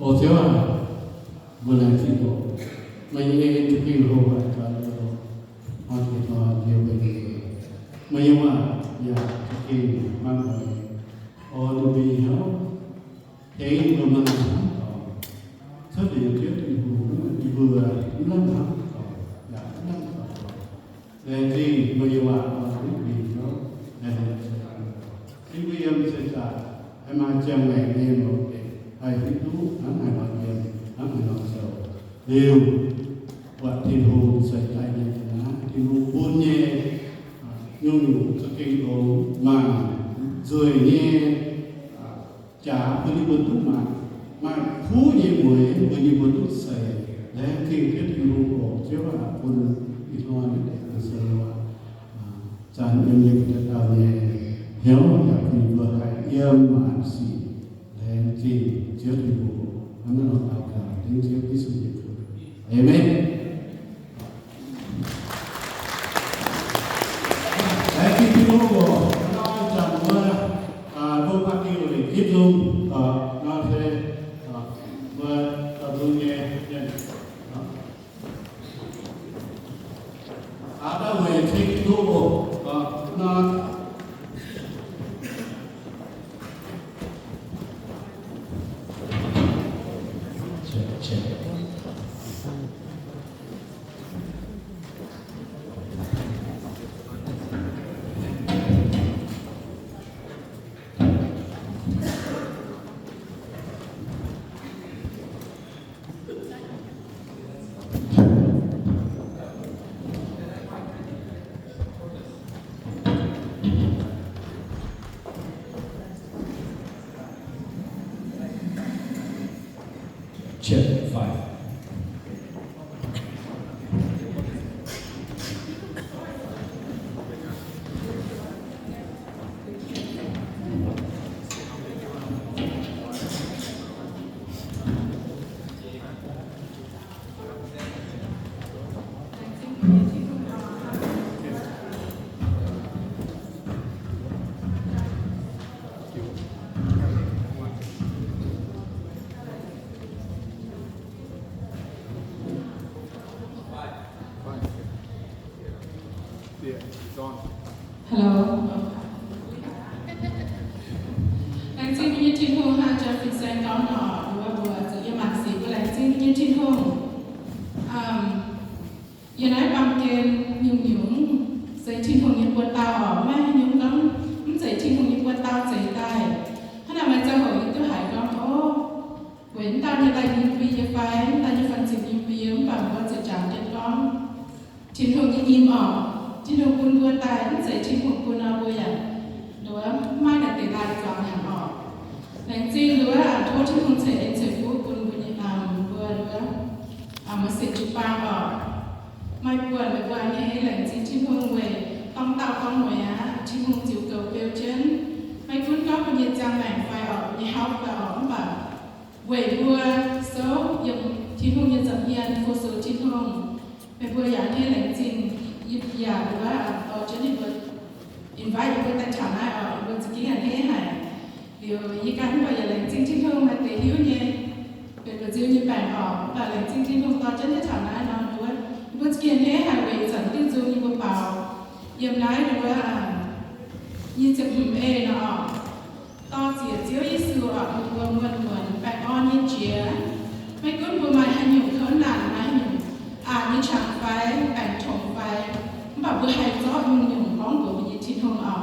O Ziouv aac, mbuo laengz zingh oc. Meih nyei en za'gengh hlo haic gaax, hnoi jiex hnoi njoux mbuo nyei. Meih nyei waac yaac za'gengh hnangv nor, orn mbuo nyei hnyouv, tengx mbuo maaih hnamv dorngx. Cuotv liuz Ziouv Tin-Hungh, yie mbuo mv lamh hnamv dorngx, yaac mv lamh dorngx. Laengz zingh meih nyei waac orn mbuo nyei hnyouv, laengz zingh Tin-Hungh. Yie mbuo yiem seix zaangc maaih ziangh maengc nyei mouz deic haih hiuv duqv hnangv haaix nor yiem, hnangv haaix nor zoux. Liuz, buatc Tin-Hungh ceix daaih nyei ga'naaiv, Tin-Hungh bun nyei nyungc-nyungc za'gengh longx, mangc nzueic nyei jaax bun yie mbuo duqv mangc, maaih kuv nyei mueiz bun yie mbuo duqv seix. Laengz zingh Ziouv Tin-Hungh oc. Ziouv aac, bun ih hnoi naaiv deix Ging-Sou zanc yiem yie mbuo dauh dauh nyei hnyouv yaac bun yie mbuo haih yiem maanc sic laengz zingh Ziouv Tin-Hungh. Hnangv naaiv nor daux gaux dengv Ziouv Yesu nyei mbuox. Aamen. Laengz zingh Tin-Hungh oc. Hnoi zanc mbuo, mbuo baac diuh weic zipv nzung, nor se mbuo dauh nzung nyei mienh. Aav dangh weic ceng Tin-Hungh oc. Nor, Check five. Hello. Laengz zingh mbuo nyei Tin-Hungh. Hnangv Jeffrey Saint gorngv nor, mbuo, mbuo zuqc yiem mangc sic mbuo laengz zingh mbuo nyei Tin-Hungh. Yiem naaiv baamh gen nyungc-nyungc zeiz Tin-Hungh nyei buoz-dauh oc. Maiv haaix nyungc gorngv mv zeiz Tin-Hungh nyei buoz-dauh zeix daaih. Hnangv naaic maaih ziangh hoc yie duqv haiz gorngv, o, weic mv dauh nyei lai-nyim bie nyei fai, mv dauh nyei fan-ziepc nyim bie, mv baac mbuo zuqc jangx jienv gorngv Tin-Hungh nyei nyim oc. Tin-Hungh bun mbuo daaih, mv zeiz Tin-Hungh bun nor, mbuo yaac nduov maiv naaic deix lai zuangx hnyangx oc. Laengz zingh nduov, tov Tin-Hungh ceix en ceix fuqv bun mbuo nyei, mbuo nduov, mbuo sienx jiu-baang oc. Maaih buonc meih mbuo a'hneiv laengz zingh Tin-Hungh weic dorng dauh dorng mueiz aqv, Tin-Hungh ziux goux beu jienv. Maiv gunv gorngv mbuo nyei ziangh maengc fai oc, mbuo nyei health fai oc, mv baac weic mbuo souv yiem Tin-Hungh nyei nza'hmien fu-sux Tin-Hungh. Meih mbuo yaac a'hneiv laengz zingh, yie yaac nduov dorh jienv ninh mbuo invite yie mbuo daaih taux naaiv oc, yie mbuo za'gengh a'hneiv haic. Liuz yie ganh mv baac yaac laengz zingh Tin-Hungh maaih deix hiuv nyei, benx mbu'ziex nyei baengc oc, mv baac laengz zingh Tin-Hungh dorh jienv daaih taux naaiv nor nduov, yie mbuo za'gengh a'hneiv haic weic ih zanc diuh nzung yie mbuo baaux yiem naaiv nduov, yie ziepc hmz ei nor oc. Dorh ziec Ziouv Yesu oc, bun mbuo muonz-muonz baengh orn nyei jiex. Maiv gunv mbuo maaih haaix nyungc kouv naanc, maaih haaix nyungc aqc nyei qangx fai, baengc tongx fai, mv baac mbuo haih zorqv nyungc-nyungc gorngv mbuox mbuo nyei Tin-Hungh oc.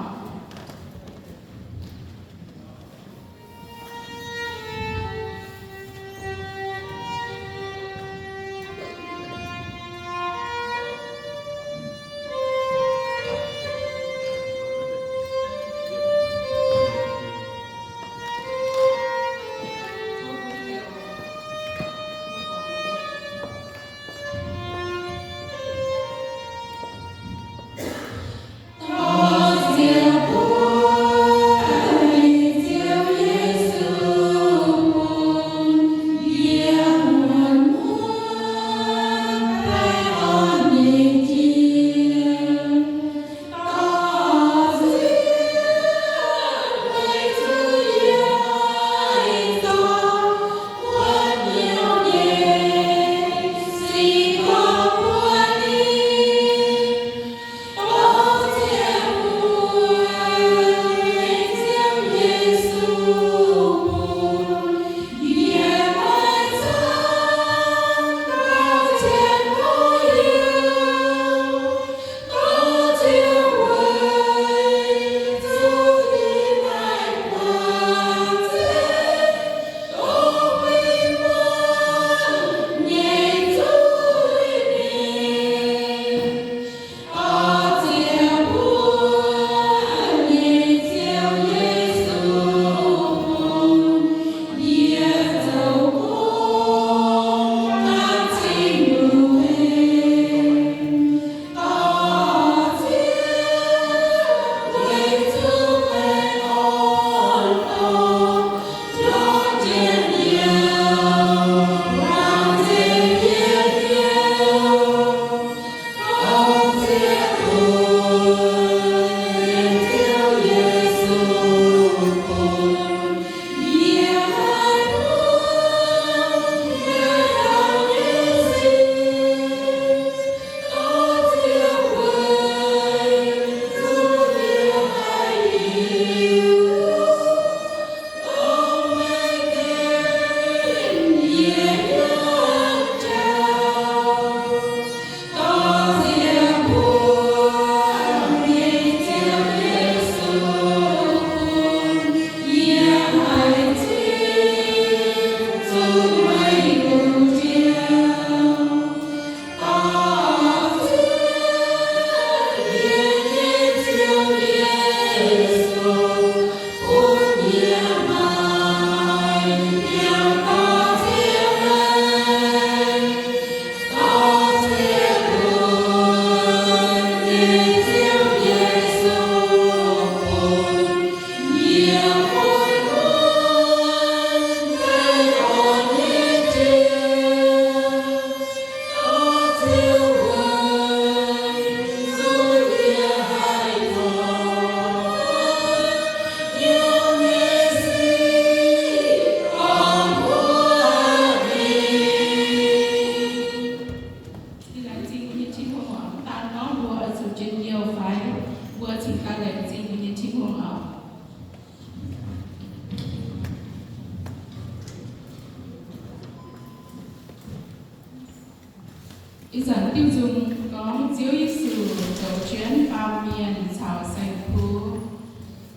Ih zanc diuh nzung gorngv Ziouv Yesu zoux jienv baamh mienh caux saeng-kuv,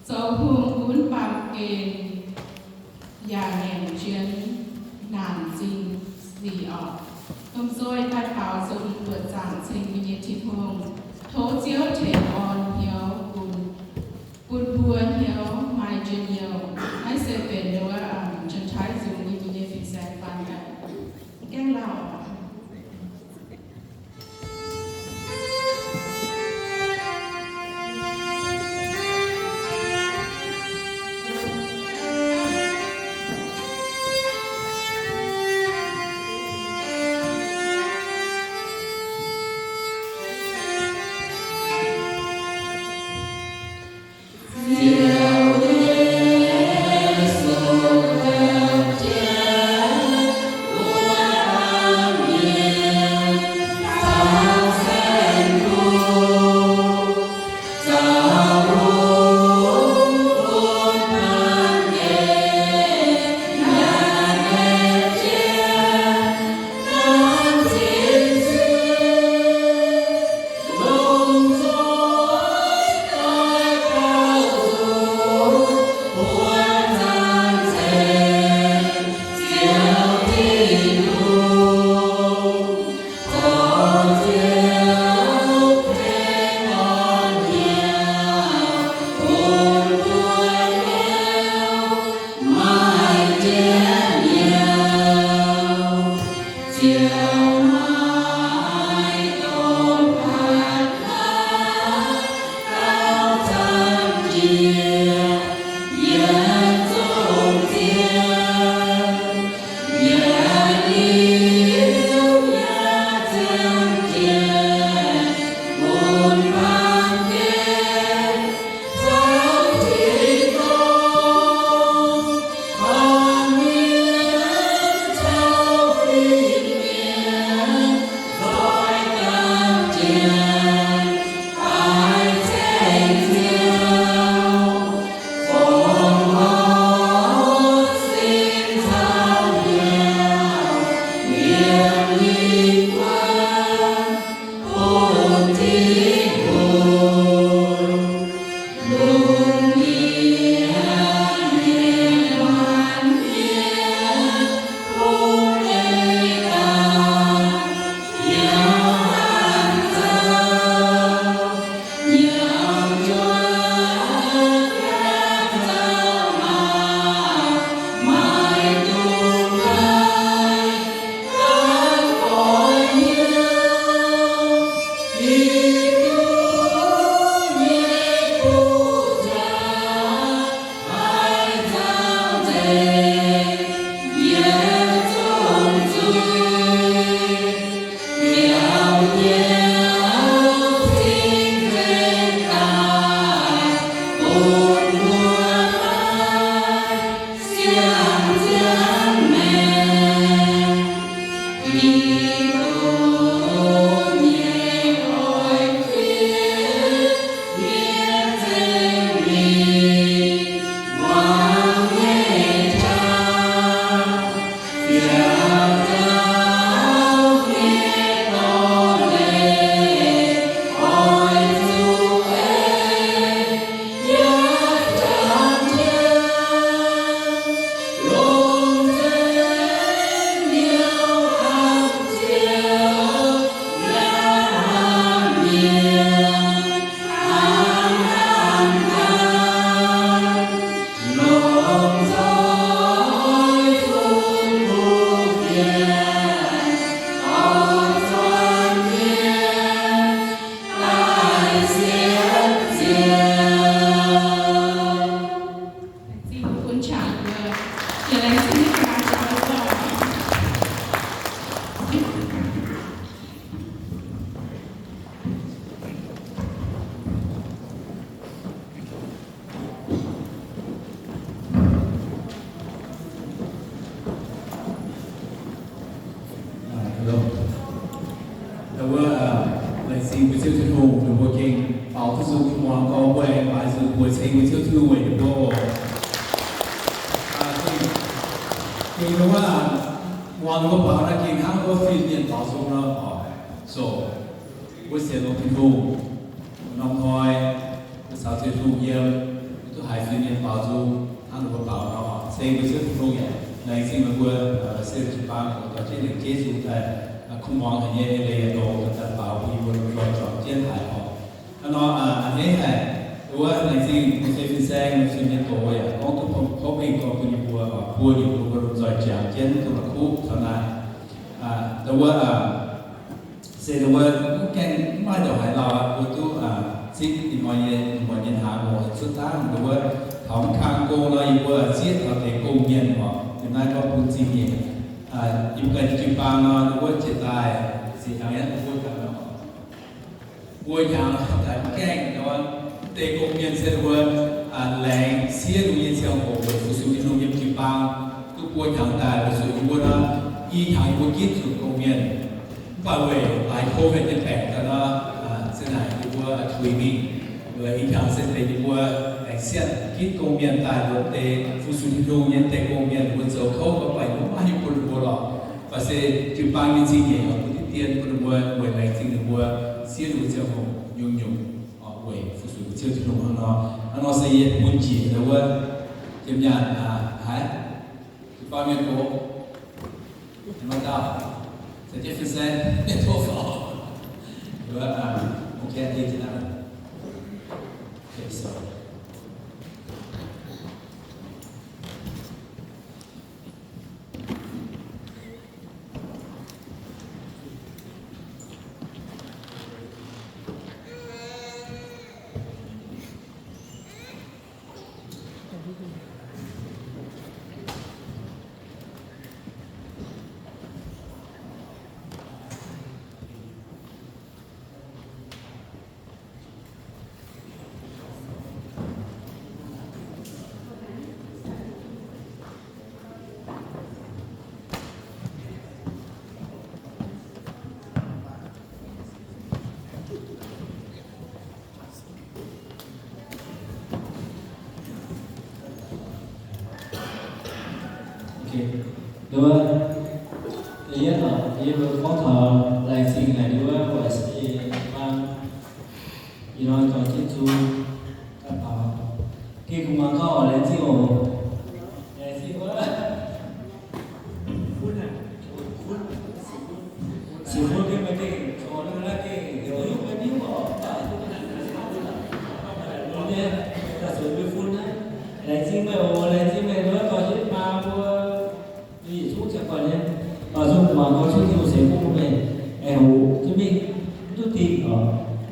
zoux hungh gunv baamh gen, yaac ngaengc jienv naanc zingh sic orqc. Domh nzoih daaih baaux nzung buoqc zaangc ceng mbuo nyei Tin-Hungh. Tov Ziouv tengx orn hnyouv bun, bun mbuo hnyouv maaih njien-youh. Naaiv se benx wuov, um, Janx-Taiv nzung, yie mbuo nyei fin-saeng faan daaih. Gaengh lauh. Wuov, laengz zingh mbuo Ziouv Tin-Hungh, ninh mbuo gengh baaux duqv nzung muangx gorngv mbuo aengx baaix nzunc buoz ceng mbuo Ziouv Tin-Hungh weic ninh mbuo oc. Gengh wuov, muangx ninh mbuo baaux naaiv gengh hnangv wuov fin-mienh baaux nzung nor oc. So, mbuo sienx longx Tin-Hungh, norm hnoi mbuo caux Tin-Hungh yiem, mbuo duqv haiz fin-mienh baaux nzung hnangv mbuo baaux nor. Ceng mbuo Ziouv Tin-Hungh yaac laengz zingh meih mbuo, se jiu-baang doic jienv lengc jeiv nzung daaih, kuv muangx haic nyei, leiz yaac longx, daaih baaux bun yie mbuo lomh nzoih juangc jienv haic oc. Hnangv nor, a'hneiv haic, wuov laengz zingh mbuo nyei fin-saeng, fin-mienh doic yaac gorngv duqv pong-pong mingh gorngv bun yie mbuo, buo ninh mbuo mbuo lomh nzoih jangx jienv duqv la'kuqv taux naaic. Wuov, se wuov mv gaengh mv maaih ndongc haaix lauh aqv, mbuo duqv zipv ih hnoi nyei, ih hnoi nyei hnangv oc. Cuotv dangh wuov taux mv kang gong nor, yie mbuo zieqv taux deix gong-mienh oc, yiem naaiv gorngv bun zingh nyei. Yiem ganh jiu-baang nor, wuov jiex daaih, se hnyangx, mbuo hnyangx daaih mv gaengh nor, deix gong-mienh se mbuo laengz siev lungh nyei ziangh hoc weic fu-sux Tin-Hungh yiem jiu-baang, duqv buo hnyangx daaih weic zuqc yie mbuo nor, i hnyangx yie mbuo ginv zuqc gong-mienh. Mv baac weic laaix COVID nyei baengc daaih nor, se naaic yie mbuo tuix mingh, weic i hnyangx se deix yie mbuo aengx sienx ginv gong-mienh daaih, mbuo deix fu-sux Tin-Hungh nyei deix gong-mienh, mbuo zoux kouv gorngv baac yie mbuo maiv hiuv bun ninh mbuo lorqc. Mv baac se jiu-baang nyei zingh nyeic oc, bun diqv dien bun ninh mbuo weic laengz zingh ninh mbuo siev lungh ziangh hoc nyungc-nyungc weic fu-sux Ziouv Tin-Hungh hnangv nor. Hnangv nor se yie bun njiec ndau wuov jiem nyaanh haiz jiu-baang mienh gox, maaih dauh caux jienv fin-saeng mienh tov faaux. Wuov, okay, okay, so. Da'yietv oc, yie mbuo gorngv taux laengz zingh haic wuov, weic se jiu-baang ih hnoi juangc jienv nzung daaih baaux. Gengh kungx mangc gaax oc, laengz zingh oc. Laengz zingh wuov. Sic fun gengh maaih gengh corc naaiv gengh heuc hiuv maiv hiuv oc. Daaih zuqc mbuo fun naaiv. Laengz zingh meih oc, laengz zingh meih wuov dorh jienv maa mbuo. Yietc zungv ziangh guanh nyei, mv baac zungv mangc gaax Ziouv Tin-Hungh ceix fuqv bun meih, aengx hoqc jienv mingh, mv duqv dingh oc.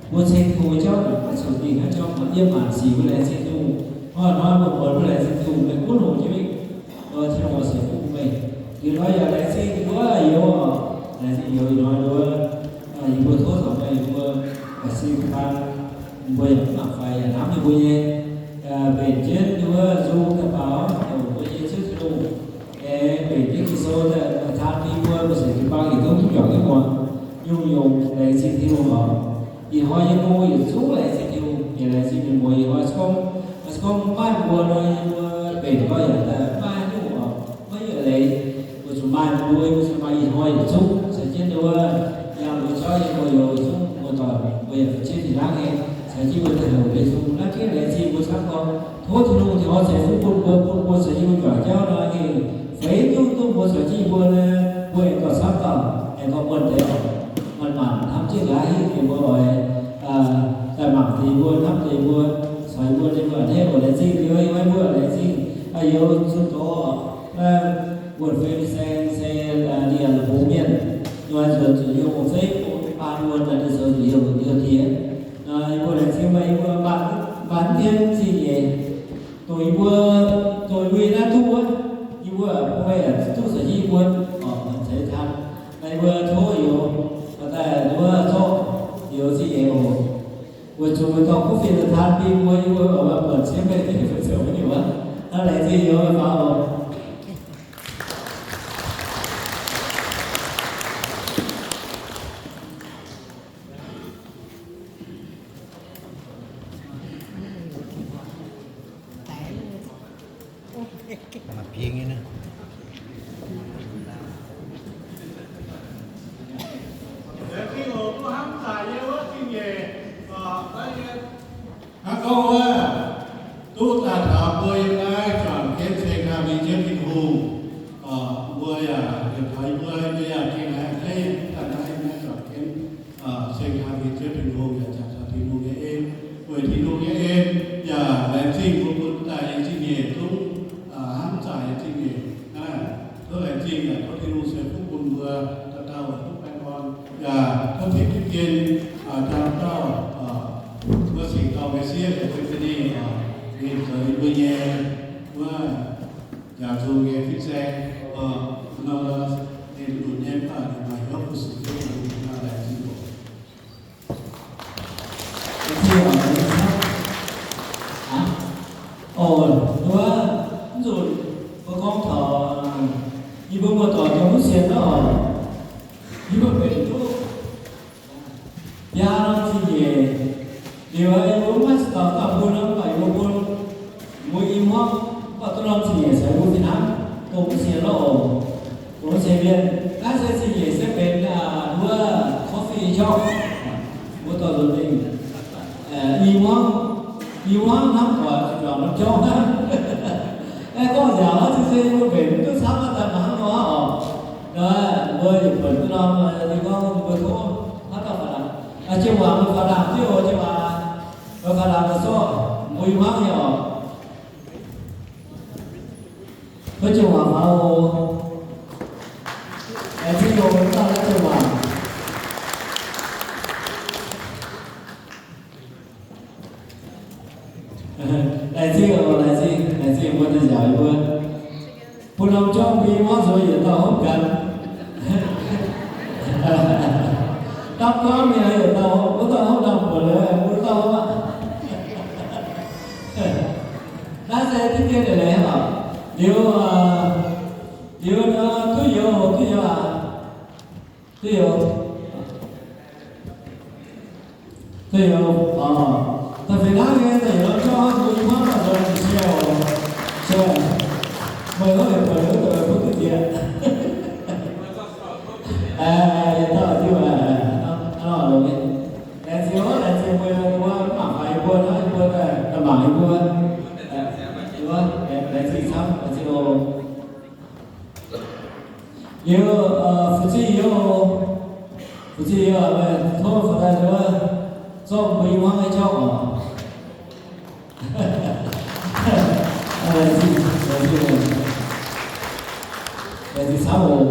Mbuo ceng Tin-Hungh nyei jauv naaic maiv caux dingh hnangv jauv, yiem maanc sic mbuo laengz zingh Tin-Hungh, hnoi-hnoi mbuo buatc mbuo laengz zingh Tin-Hungh, meih gunv hoqc jienv mingh, Tin-Hungh ceix fuqv bun meih. Ih hnoi yaac laengz zingh wuov youz oc, laengz zingh youz ih hnoi nduov, yie mbuo tov taux meih, yie mbuo baac sin kaan, mbuo yaac mv mangc faix yaac hnamv yie mbuo nyei, mbenc jienv nduov nzung daaih baaux, mbuo nyei Ziouv Tin-Hungh. Aengx mbenc jienv Ging-Sou daaih taan bun mbuo, mbuo sienx jiu-baang yietc zungv duqv juangc jienv muangx. Nyungc-nyungc laengz zingh Tin-Hungh oc. Ih hnoi yie mbuo yietc zungv laengz zingh Tin-Hungh, yaac laengz zingh mienh muoz. Ih hnoi se gorngv, se gorngv mv maaih mbuo nor, yie mbuo mbenc nqoi yaac daaih mv maaih haaix nyungc oc, maiv yietc leiz. Weic zuqc maaih mbuo, mbuo zuqc maaih ih hnoi yietc zungv caux jienv nduov, yangh mbuo jauv nyei gorx-youz zungv muoz-doic, mbuo yaac fu'jueiv fih hnangv nyei, caux jienv mbuo daaih heuc mbuo Tin-Hungh. Naaiv jienv laengz zingh mbuo camv gorx. Tov Tin-Hungh taux ceix fuqv bun mbuo, bun mbuo caux jienv mbuo juangc jauv nor, feix duqv duqv mbuo caux jienv yie mbuo nor, mbuo aengx gauh camv dauh, aengx gauh muonh deix oc. Manc-manc hnamv jienv nqa'haav hingv mbuo oix daaih mangc deix mbuo, hnamv deix mbuo, caux yie mbuo nyei mbuo a'hneiv oc. Laengz zingh liuz, yie mbuo laengz zingh, youz zunh doz oc. Wuonh fei saeng se ninh yaac la'bungx mienh, nor nzuonx zuqc yie mbuo zeiv bun baan wuonh, ninh zoux zuqc yie mbuo diex. Yie mbuo laengz zingh meih, yie mbuo mbaanh mv tien zingh nyeic, dongh yie mbuo, dongh yie mbuo yiem naaiv duqv wuov, yie mbuo bun meih duqv caux jienv yie mbuo ceix taan. Meih mbuo tov youz daaih nduov zorqv youz zingh nyeic oc. Weic zuqc meih dorh kuv fienx daaih taan bun yie mbuo, yie mbuo oix buatc cien meih, meih zoux haaix nyungc wuov. Hnangv laengz zingh youz faaux oc. Gorngv wuov, duqv daaih taux mbuo yiem naaiv juangc jienv ceng kang mingh jienv Tin-Hungh, mbuo yaac yietc taux mbuo, mbuo yaac gengh haiz a'hneiv daaih naaiv, naaiv juangc jienv ceng kang mingh jienv Tin-Hungh, yaac jangx taux Tin-Hungh nyei en, weic Tin-Hungh nyei en yaac laengz zingh mbuo bun daaih nyei zingh nyeic zungv hnamv zaaic nyei zingh nyeic naaiv. Tov laengz zingh yaac tov Tin-Hungh ceix fuqv bun mbuo dauh dauh weic duqv baengh orn, yaac tov tipv jienv jangx dauh mbuo cingx dorh Mesie yaac bun ninh zoux yie mbuo nyei wuov njaaux nzung nyei fin-saeng, nor ninh lunx nyei baac ninh maaih hnyouv fu-sux Ziouv, laengz zingh oc. Oc, wuov, mv nzunc mbuo gorngv taux yie mbuo muoz-doic nyei mv sienx naaiv oc, yie mbuo benx duqv biaa norm zingh nyeic. Liuz yie mbuo maiv caux dauh bun nor, mv baac yie mbuo bun mbuo i hmuangv mv baac duqv norm zingh nyeic caux mbuo fih hnangv, dongh mv sienx lorqc oc. Dongh mv sienx mienh, naaiv se zingh nyeic se benx wuov coffee shop, mbuo dorh nzuonx mingh. I hmuangv, i hmuangv hnamv doic zuqc juangc norm jauv hnangv. Aeqv, gorngv nziaauc oc, zinh se yie mbuo mbenc duqv camv daaih mangc hnangv nor oc. Mbuo yietc buonc duqv norm, yie gorngv mbuo tov haaix dauh faaux laangz, Jiem Waac mbuo faaux laangz diuv oc, Jiem Waac, faaux laangz mbuo sorv mbuo i hmuangv nyei oc. Tov Jiem Waac faaux oc. Laengz zingh oc, dauh Jiem Waac. Laengz zingh oc, laengz zingh, laengz zingh mbuo deix nziaauc yie mbuo. Bun norm jauv mbuo i hmuangv nzuonx yietc dauh hopv ganh. Dapv gorngv mingh yietc dauh hopv, wuov dauh hopv ndau buonc liuz, mbuo dauh hopv aqv. Naaiv se diqv dien leiz-leiz oc. Liuz, liuz, duqv youz, duqv youz aqv. Duqv youz. Duqv youz, da'feix hnangv nyei, da'feix norm jauv mbuo i hmuangv daaih nzuonx jiex siou, siou. Meih gorngv yietc buonc wuov deix butv duqv jiex. Yietc dauh diuv, hnangv nor longx nyei. Laengz zingh oc, laengz zingh mbuo, mbuo mv mangc faix yie mbuo hnangv, yie mbuo daaih mangc yie mbuo. Laengz zingh camv, laengz zingh oc. Liuz, fu'ziex youz, fu'ziex youz, meih tov faaux daaih nduov zorqv mbuo i hmuangv nyei jauv oc. Laengz zingh, laengz zingh, laengz zingh camv oc.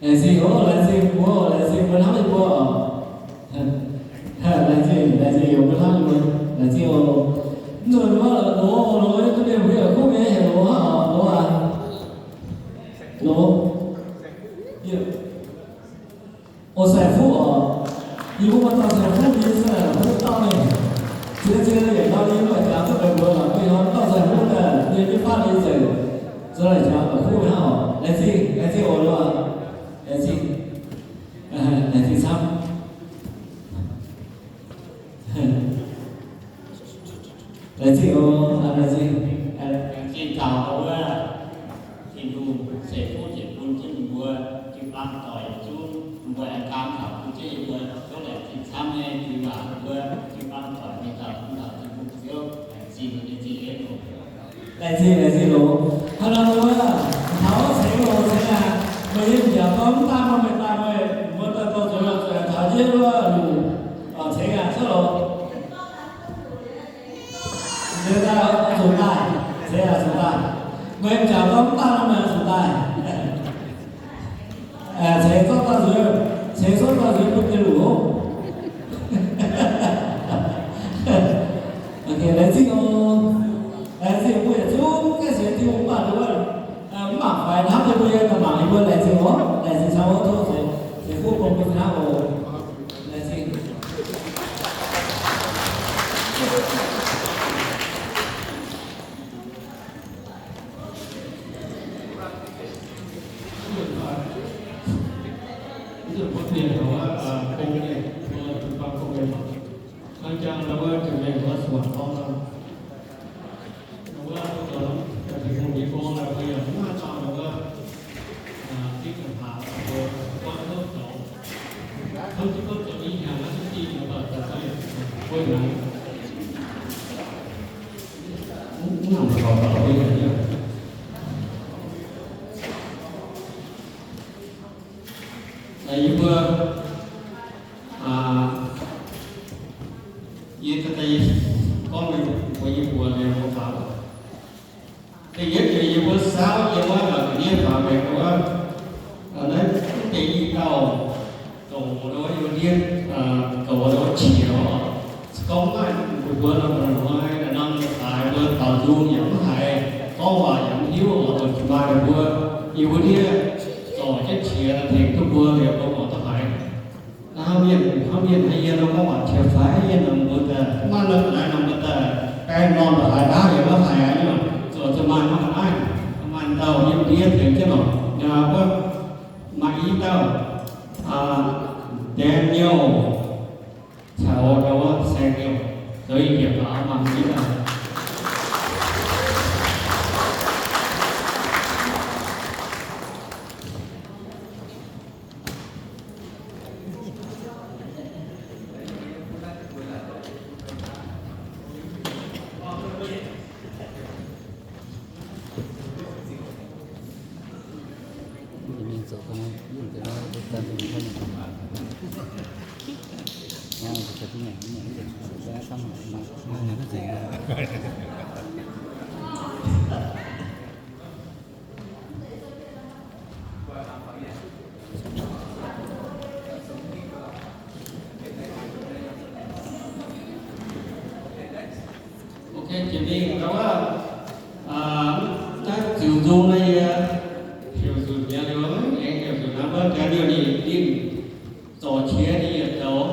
Laengz zingh oc, laengz zingh mbuo, laengz zingh mbuo hnamv yie mbuo oc. Laengz zingh, laengz zingh youz mbuo hnamv yie mbuo, laengz zingh oc. Mv nzunc wuov loz, loz, duqv mienh mbuo yaac kuv mienh heuc loz hnangv oc, loz aac. Loz. Oc, Sai Fuqv oc. Yie mbuo maaih dauh Sai Fuqv nyei, Sai Fuqv dauh ninh. Ziex ziex yietc dauh ninh maaih jaax duqv mbuox lorqc, mbuo heuc dauh Sai Fuqv daaih, yie jienv faatv ninh nzengc, zoux laic jaax Sai Fuqv hnangv oc. Laengz zingh, laengz zingh oc, loz aac. Laengz zingh. Laengz zingh camv. Laengz zingh oc, laengz zingh. Laengz zingh taux wuov Tin-Hungh ceix fuqv yietc bun jienv mbuo jiu-baang doic yietc zungv, mbuo aengx gaam taux bun jienv yie mbuo zungv laengz zingh camv nyei. Jiu-baang, mbuo jiu-baang doic mingh taux bun taux Tin-Hungh Ziouv, laengz zingh nyei zingh en oc. Laengz zingh, laengz zingh loz. Hnangv nor wuov, taux cengx loz cengx aac, meih nyei m'jangc dorn mv daan nor meih daaih meih mbuo daaih dorh zuqc taux jienv wuov lungc cengx aac, cuotv loz. Liuz daaih zuqc daaih, ceix aac zuqc daaih. Meih m'jangc dorn mv daan nor meih zuqc daaih. Ceix zorqv daaih nzuonx, ceix zorqv daaih nzuonx bun deix luc oc. Laengz zingh oc. Laengz zingh mbuo yietc zungv gaengh sienx Tin-Hungh mv baac nduov, mv mangc faix hnamv nyei mbuo yie daaih mangc yie mbuo. Laengz zingh oc. Laengz zingh camv oc. Tov ceix fuqv bun mbuo hnangv oc. Laengz zingh. Yie mbuo, yie daaih gorngv mbuox yie mbuo liuz mbuo faaux. Da'yietv yietc yie mbuo saauv yiem wuov ga'ndiev faaux maengx wuov, naaiv deix i dauh zoux wuov yiem ndiev, zoux wuov qiex oc. Se gorngv maaih mbuo nor, mbuo nor, norm daaix mbuo taux nzung yaac mv haiz, gorngv waac yaac mv hiuv oc, zuqc maaih mbuo yiem wuov ndiev zorc jienv qiex tengx duqv mbuo liuz mbuo mangc duqv haiz. Hnangv mienh, hnangv mienh haaix yie nor gorngv waac qiex faix yie nor mbuo daaih, mv maaih norm daaix nor mbuo daaih baeng norm daaih haaix daaih yaac mv haiz aqv, zuqc maaih norm naaiv, maaih dauh yiem ndiev tengx jienv oc. Yaac wuov maaih i dauh Daniel caux wuov Samuel, zoux i bieqc faaux mangc jienv daaih. Ok, jiex mingh ndau wuov, naaiv ziux nzung naaiv yie heuc nzunc mi'aqv liuz, aengx heuc nzunc naaiv wuov Daniel ninh, ninh zorc qiex ninh yaac zoux,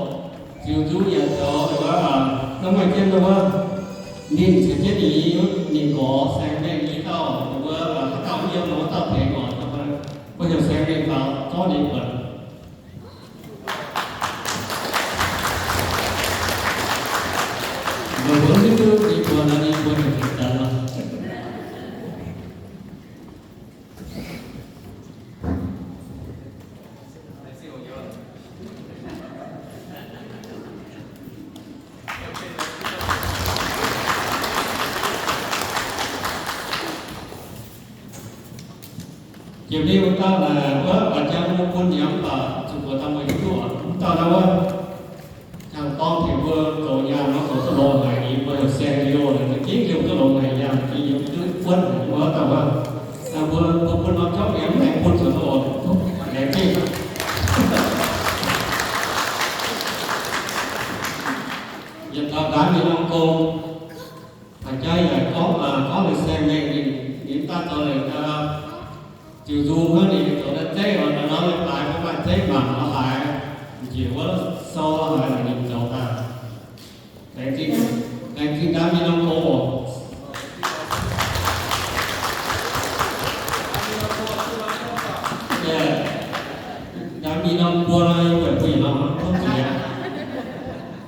ziux nzung yaac zoux, wuov, hnangv maaih jienv wuov, ninh caux jienv ninh, ninh gorx Saeng Mengh i dauh, wuov, haaix dauh yiem wuov dauh tengx oc, mbuo heuc Saeng Mengh faaux zorqv ninh buatc. Mbuo mbuo hiuv duqv ninh mbuo nor, ninh mbuo heuc Saeng Mengh oc. Jiex mingh wuov dauh naaic, wuov baac jang mbuo bun yaac mv baac zuqc mbuox dangh mbuo hiuv duqv oc. Wuov dauh naaiv wuov, jangx dorng tengx mbuo zoux nyaanh nor zoux duqv longx haic, mbuo heuc Saeng Liouh naaic, za'gengh liouh duqv longx haic, yaac za'gengh yiem duqv buonv haic wuov dauh wuov. Mbuo, mbuo bun norm jauv yaac mv aengx bun zoux duqv oc, laengz zingh. Yietc dauh ndaamv mingh norm gong, haaix jaax yaac gorngv, gorngv liuz Saeng Mengh ninh, ninh daaih zoux liuz, ziux nzung hnangv ninh zoux daaih zeiv oc, nor daaih mbuo maaih zeiv mangc nor haaix, njiec wuov sou haaix ninh zoux daaih. Laengz zingh, laengz zingh ndaamv mingh norm gong oc. Ndaamv mingh norm buo nor, yie buatc mbuo yietc norm tov ziex.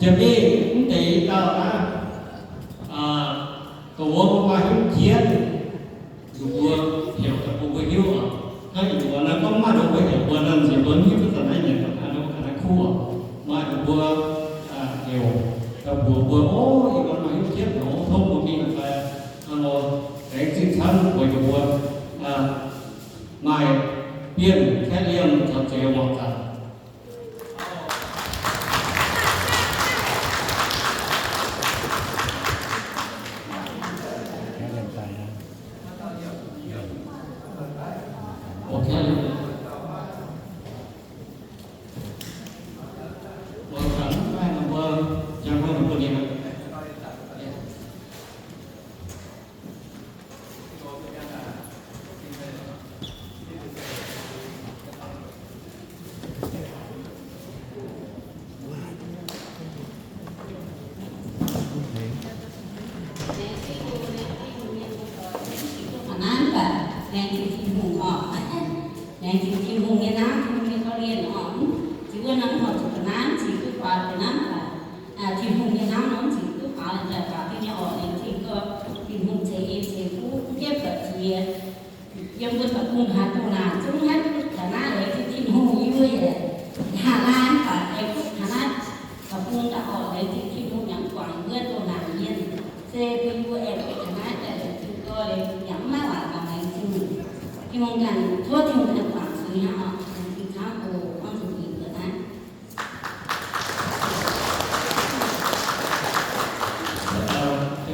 Jiex mingh mv deix dauh naaiv, dongh wuov mbuo maaih hnyouv jienv, zuqc mbuo heuc daaih bun mbuo hiuv oc. Hnangv ih muonz naaiv gorngv maaih nduov mbuo heuc mbuo nor, nziex mbuo hiuv duqv daaih naaiv nyanc ga'naaiv kuv oc. Maaih nduov mbuo heuc daaih mbuox mbuo, o, ih muonz maaih hnyouv jienv oc, tov mbuo mingh daaih, laengz zingh camv mbuox nduov mbuo maaih bienh kaeqv liemh caux zeix muangx zaangc. Laengz zingh Tin-Hungh oc. Laengz zingh Tin-Hungh nyei naaiv, Tin-Hungh nyei korv-lienh oc. Jiex wuov norm horpc zuqc ga'naaiv, zingh duqv faaux ga'naaiv baac, Tin-Hungh nyei naaiv nor zingh duqv faaux, daaih faaux duqv nyei oc. Laengz zingh gorx, Tin-Hungh ceix en ceix fuqv, mv gaengh buatc jiex. Yiem mbuo deic-bung haaix dauh naaic zungv haih duqv taux naaiv, laengz zingh Tin-Hungh. Yie mbuo yaac haih laanh baac aengx duqv taux naaiv deic-bung daaih oc. Tin-Hungh yaac mv guangc wuov doh naanc mienh. Se bun mbuo aengx ga'naaiv daaih laengz zingh dorh leiz yaac mv maaih waac gaax laengz zingh. Tin-Hungh ganh, tov Tin-Hungh ganh guangc zuiz hnangv oc. Laengz zingh camv oc. Gorngv zuqc mingh ga'naaiv.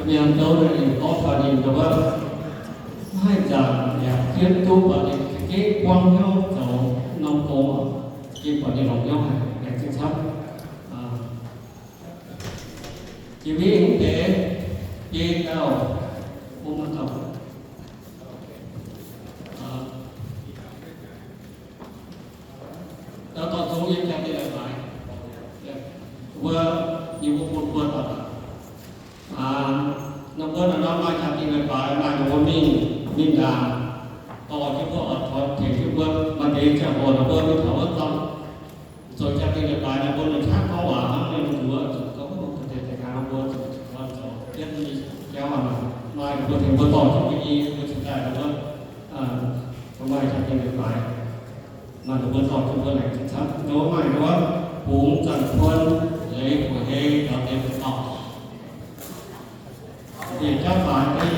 Mienh zouv ninh gorngv taux ninh wuov, maiv haih nzaangc yaac jienv duqv, mv baac ninh za'gengh buangv hnyouv zoux norm gong oc. Za'gengh buatc ninh longc hnyouv haic, laengz zingh camv. Jiex mingh mv deix biei dauh, bun maaih dauh. Dauh dorh zungv yiem jaa-dingh leiz-baaix, wuov, yie mbuo bun mbuo dauh. Norm mbuo naaiv nor maaih jaa-dingh leiz-baaix, maaih ninh mbuo mingh, mingh ndaangc, dorh jienv mbuo oix tengx jienv mbuo. Maaih deix ziangh hoc ninh mbuo mingh taux wuov dauh zoux jaa-dingh leiz-baaix, ninh mbuo longc qaqv gorngv waac hnangv, ninh mbuo zuqc gorngv deix deix hnaangx mbuo zuqc zoux jienv nyei jauv. Maaih ninh mbuo tengx mbuo dorh jienv mbuo i, mbuo cingx daaih ninh mbuo maaih jaa-dingh leiz-baaix. Maaih ninh mbuo dorh jienv mbuo laengz zingh camv. Ninh mbuo maaih ninh mbuo bungx zanc kuon leiz fu'hei taux deix mbuo dorh. Bieqc jauv faix deix.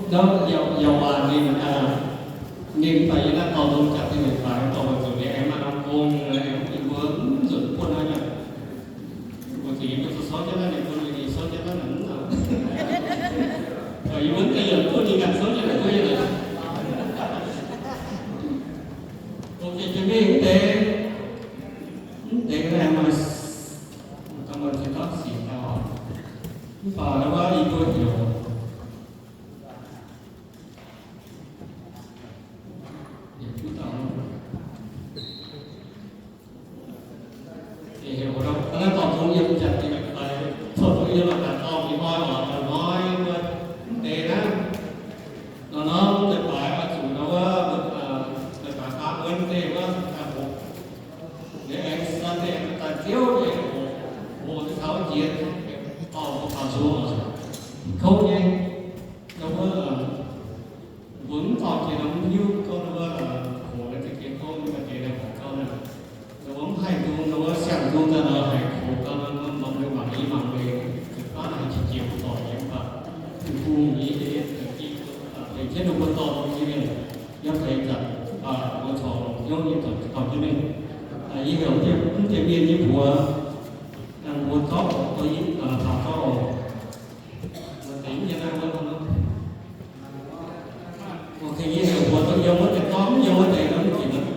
Ndau yaac, yaac waac ninh, ninh fai yie naaiv dorh nzung jaa-dingh leiz-baaix dorh mbuo zuqc nyei, aengx maaih norm gong nyei, aengx mbuo mv zuqc buonv naaiv nyei. Mbuo zuqc yie mbuo zuqc souv jienv naaiv nyei, mbuo zuqc souv jienv naaiv nyei. Yie mbuo mv deix yietc buonv ninh ganh souv jienv naaiv mbuo nyei. Ok, jiex mingh mv deix, mv deix naaiv maaih, dangh maaih ziex dauh sic daaih oc. Mv baac naaiv wuov yie mbuo heuc, heuc duqv dauh. Heuc naaiv dorh zungv yiem jaa-dingh leiz-baaix, cuotv duqv yiem mangc gaax dorh mingh hnoi oc, hnoi mbuo mv deix naaiv. Nor norm leiz-baaix oix zuqc nor wuov, leiz-baaix faam wuov mv deix wuov daaih hoqc. Liuz aengx Sunday daaih ziouv nyei hoqc, hoqc taux jiex dorh mbuo faaux nzung oc. Kouv nyei, nor wuov, mbuo mv dorh jiex nor mv hiuv gorngv wuov, hoqc naaiv za'gengh kouv nyei, maaih deix naaiv hoqc gauh naaic. Nor wuov mv haih nzung, nor wuov siang-nzung daaih nor haih hoqc gauh nor, mv norm liuz mangc nyei mangc meih, zuqc baav haih qiex jiez mbuo dorh nyei mv baac, Tin-Hungh nyei, tengx jienv ninh mbuo dorh nyei mienh, yiem haaix zanc mv baac mbuo corc longc hnyouv nyei dorh jienv mingh. Yie heuc mv deix mienh nyei mbuox, mbuo zorqv, taux zorqv oc. Maaih deix mv nyei naaiv wuov nor. Ok, yie heuc mbuox duqv yiem wuov deix gorngv, yiem wuov deix nor mv ginc aqv.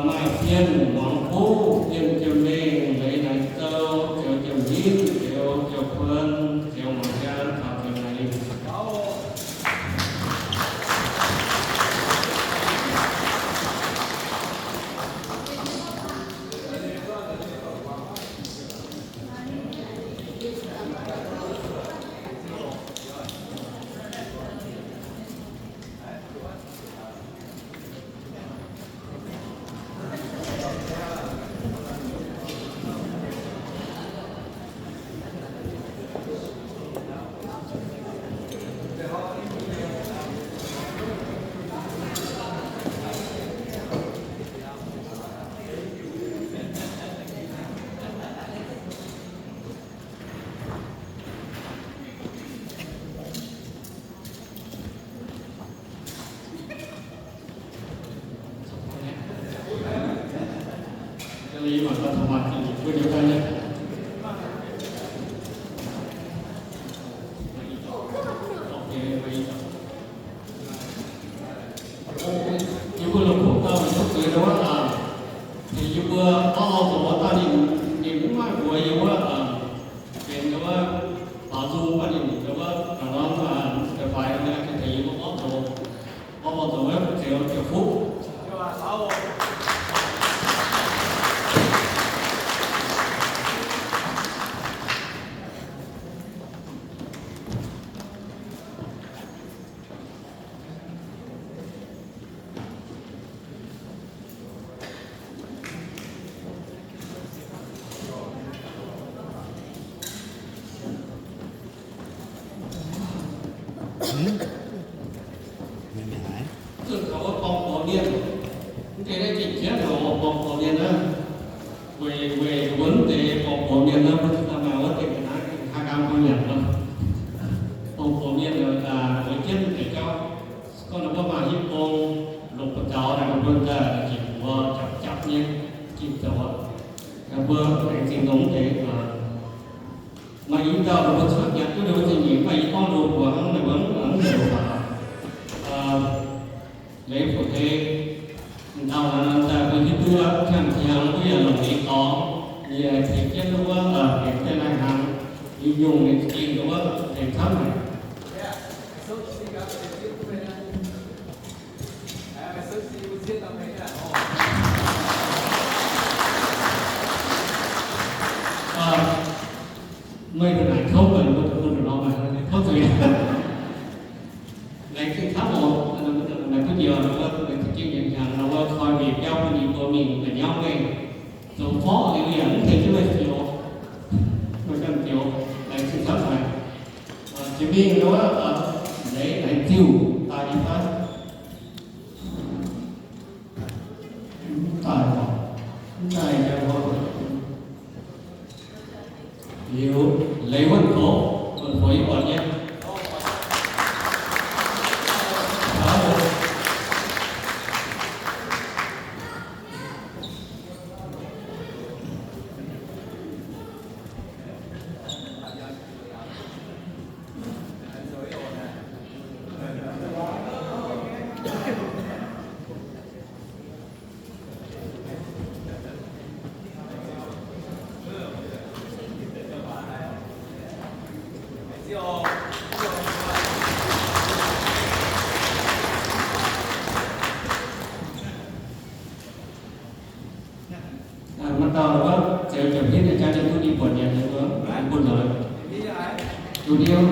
Maaih Fien, Muangx Buv, Fien Jiem Mengh, Leiz Naaic Zou, Zeux Jiem Hinv, Zeux Jiem Kuon, Zeux Muangx Nyaanh, caux Zeux Naaic Lingh. Yie wuov, benx wuov, baaux nzung baac ninh wuov, ga'norm da'faix nyei, tengx yie mbuo gorngv zoux, gorngv zoux wuov, zoux ziepc fuqv. Zunh taux wuov borng-buoz mienh, mv deix naaiv gengh jienv lorz borng-buoz mienh naaiv. Weic, weic mbuo mv deix borng-buoz mienh naaiv, mbuo zuqc daaih maaih wuov deix ga'naaiv gengh haih nqaang mbuo nyanc nor. Borng-buoz mienh naaic, mbuo jienv mv deix jauv, gorngv ninh mbuo maaih hipv gong, longc buoz-zaux naaic, ninh mbuo daaih jiex mbuox japc japc nyei, gengh zoux aqv. Mbuo laengz zingh dongh mv deix maaih i dauh ninh mbuo cuotv nyanc duqv ninh mbuo zingh nyeic, maaih i gorngv loz mbuo hnangv, ninh mbuo mv heuc baac. Leiz Fu Hei, dauh naaiv daaih bun hiuv duqv aqv, ziangh ziangx duqv yaac longc ninh dorngx, ninh tengx jienv wuov, benx deix naaiv hnaangx, nyungc-nyungc ninh za'gengh wuov tengx camv haic. Meih naaic kouv, mbuo duqv bun nor, kouv zuiz. Laengz zingh camv oc. Naaiv duqv njoux nor wuov, laengz zingh jienv nyanc hnyangx nor wuov, koi mbiec biauv bun yie mbuo mingh ga'nyauv mengh. Zoux forv liuz yaac mv tengx jienv meih zioux, meih ganh zioux, laengz zingh camv haic. Jiex mingh nor wuov, Leiz Naaic Ziuh daaih nyei fai? Mv daaih, mv daaih, liuz Leiz Wuonh Gox, Wuonh Gox yie buatc nyei. Maaih dauh wuov, Zeux Jomc Hitv nyei jaax ninh duqv ninh buatc nyanc nyei wuov, bun nor. Duqv hnyouv.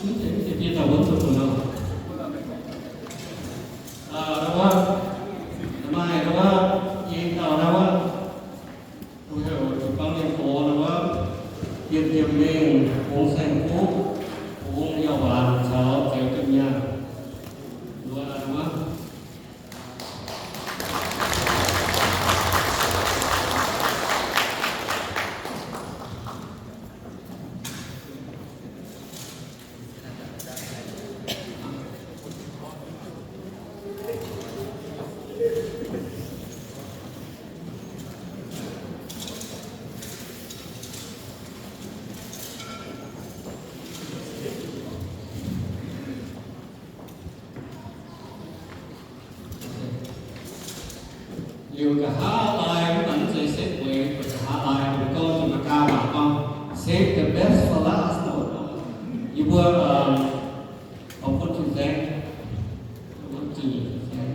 Mv zeiz, mv zeiz biei dauh wuov zuqc bun nor. Wuov, maaih wuov, yie dauh wuov, heuc jiu-baang mienh gox wuov, Bienh Diemh Mengh, Bungx Saeng Kuv, Bungx Yauh Waanc caux Zeux Jiem Nyaanh. Wuov, wuov. Liuz nqa'haav laai, mv baac mv zeiz setv mueiz, nqa'haav laai mbuo gorngv Janx-Meigaa waac gorngv, save the best for last. Yie mbuo, um, ขอบคุณ Fin-Saeng, ขอบคุณ Fin-Saeng,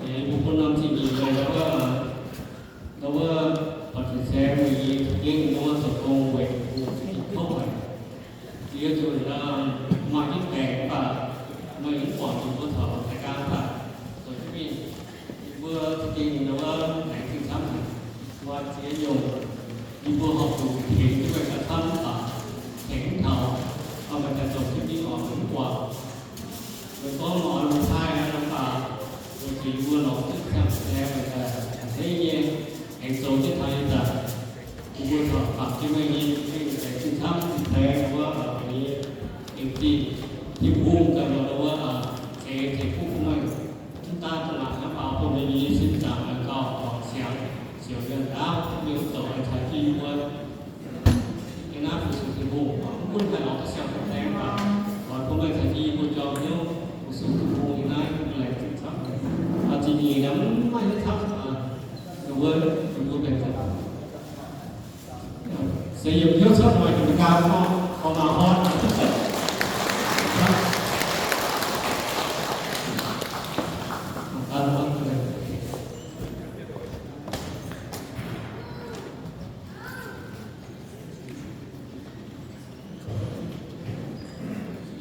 yie mbuo bun norm zingh nyeic meih wuov, wuov, Fin-Saeng, meih yie za'gengh wuov zoux gong weic mbuo za'gengh kouv haic. Yie zuqc maaih jienv baengc mv baac meih mv guangc, yie mbuo taux Janx-Meigaa mv baac zoux jienv mingh. Yie mbuo za'gengh wuov laengz zingh camv haic, maaih ziex nyungc yie mbuo horpc zuqc tengx jienv meih gauh camv mv baac tengx mv taux, maaih daaih zoux jienv mingh oc, mv guangc. Meih gorngv nor, meih taaih aqv, mv baac weic zuqc yie mbuo lorz jienv camv, meih daaih a'hneiv nyei, aengx zoux jienv taux ih zanc. Yie mbuo corc bangc jienv meih nyei, laengz zingh camv, Fin-Saeng, wuov, nyei, aengx zingh Tin-Hungh ganh lorz wuov, zeix tengx fuqv bun meih. Mv daan da'naaic hnangv, baac bun meih nyei sin zaangc gauh guangc siangx, siouc mienh ndaauv, mienh mv douc caux jienv yie mbuo. Yie naaiv fu-sux Tin-Hungh, mv gunv haih lorz duqv siang-maengc, mv baac oix bun meih caux jienv yie mbuo Maaih hnyouv camv, ninh mbuo, ninh mbuo benx se yietc hnyouv camv, maaih hnyouv ganh gorngv, gorngv maaih horn.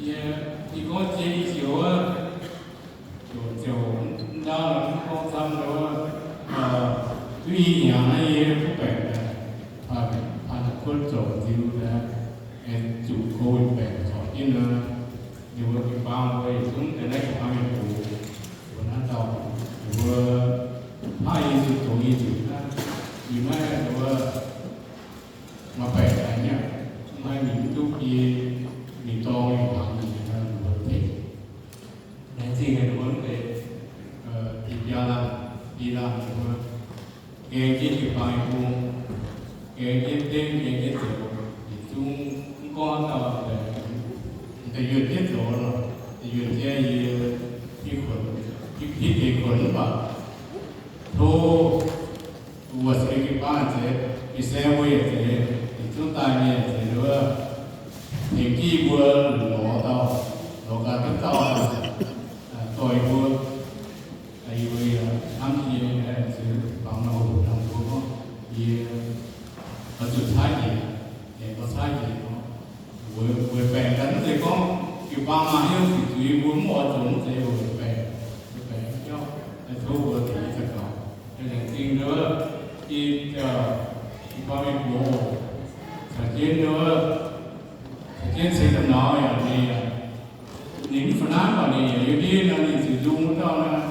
Yie, yie gorngv jiex i joux, ziouc, ziouc ndau lorqc, mv gorngv camv nor, duqv i hnyangx naaiv yie kuv baengc, paan, paan kuotv zoux nziu, aengx zuqc covid baengc corc jienv nor, ninh mbuo jiu-baang mbuo yietc zungv daaih naaiv jiu-baang mienh gox, mbuo naaiv dauh, ninh mbuo hnangv yie zuqc zoux nyei nzunc naaiv, yie naaiv ninh mbuo maaih baengc haic nyei, mv haih mingh mv duqv yie mingh dorng mingh hnaangx mingh, ninh mbuo tengx. Laengz zingh ninh mbuo mv deix, ih biaa laanh, i laanh ninh mbuo gaeng jienv jiu-baang nyei gong, gaeng jienv dengv, gaeng jienv zoux, yietc zungv mv gorngv haaix dauh daaih yuonh jienv zoux lorqc, daaih yuonh jienv yie hitv kuonx, hitv deix kuonx mv baac tov mbuo se jiu-baang zeiz, mbuo se mbuo yietc zeiz, yietc zungv daaih mienh zeiz wuov, tengx jienv mbuo lorz dauh, lorz ganh duqv dauh, doix mbuo, yie hnamv yie ziux bangc nor, mbuo gorngv yie oix zuqc caaiv njiec, aengx oix caaiv njiec nor, weic baengc daaih mv zeiz gorngv jiu-baang maaih haaix nyungc zuqc zuiz mbuo mv oix zoux mv zeiz weic baengc, weic baengc jauv, tov mbuo tengx yie daux gaux. Laengz zingh nduov, yie, jiu-baang mienh gox, caux jienv nduov, caux jienv ceng domh nauz yaac ninh, ninh mv fa'naaiv baac ninh yaac yiem ndiev nor ninh ziouc nzung wuov dauh naaiv,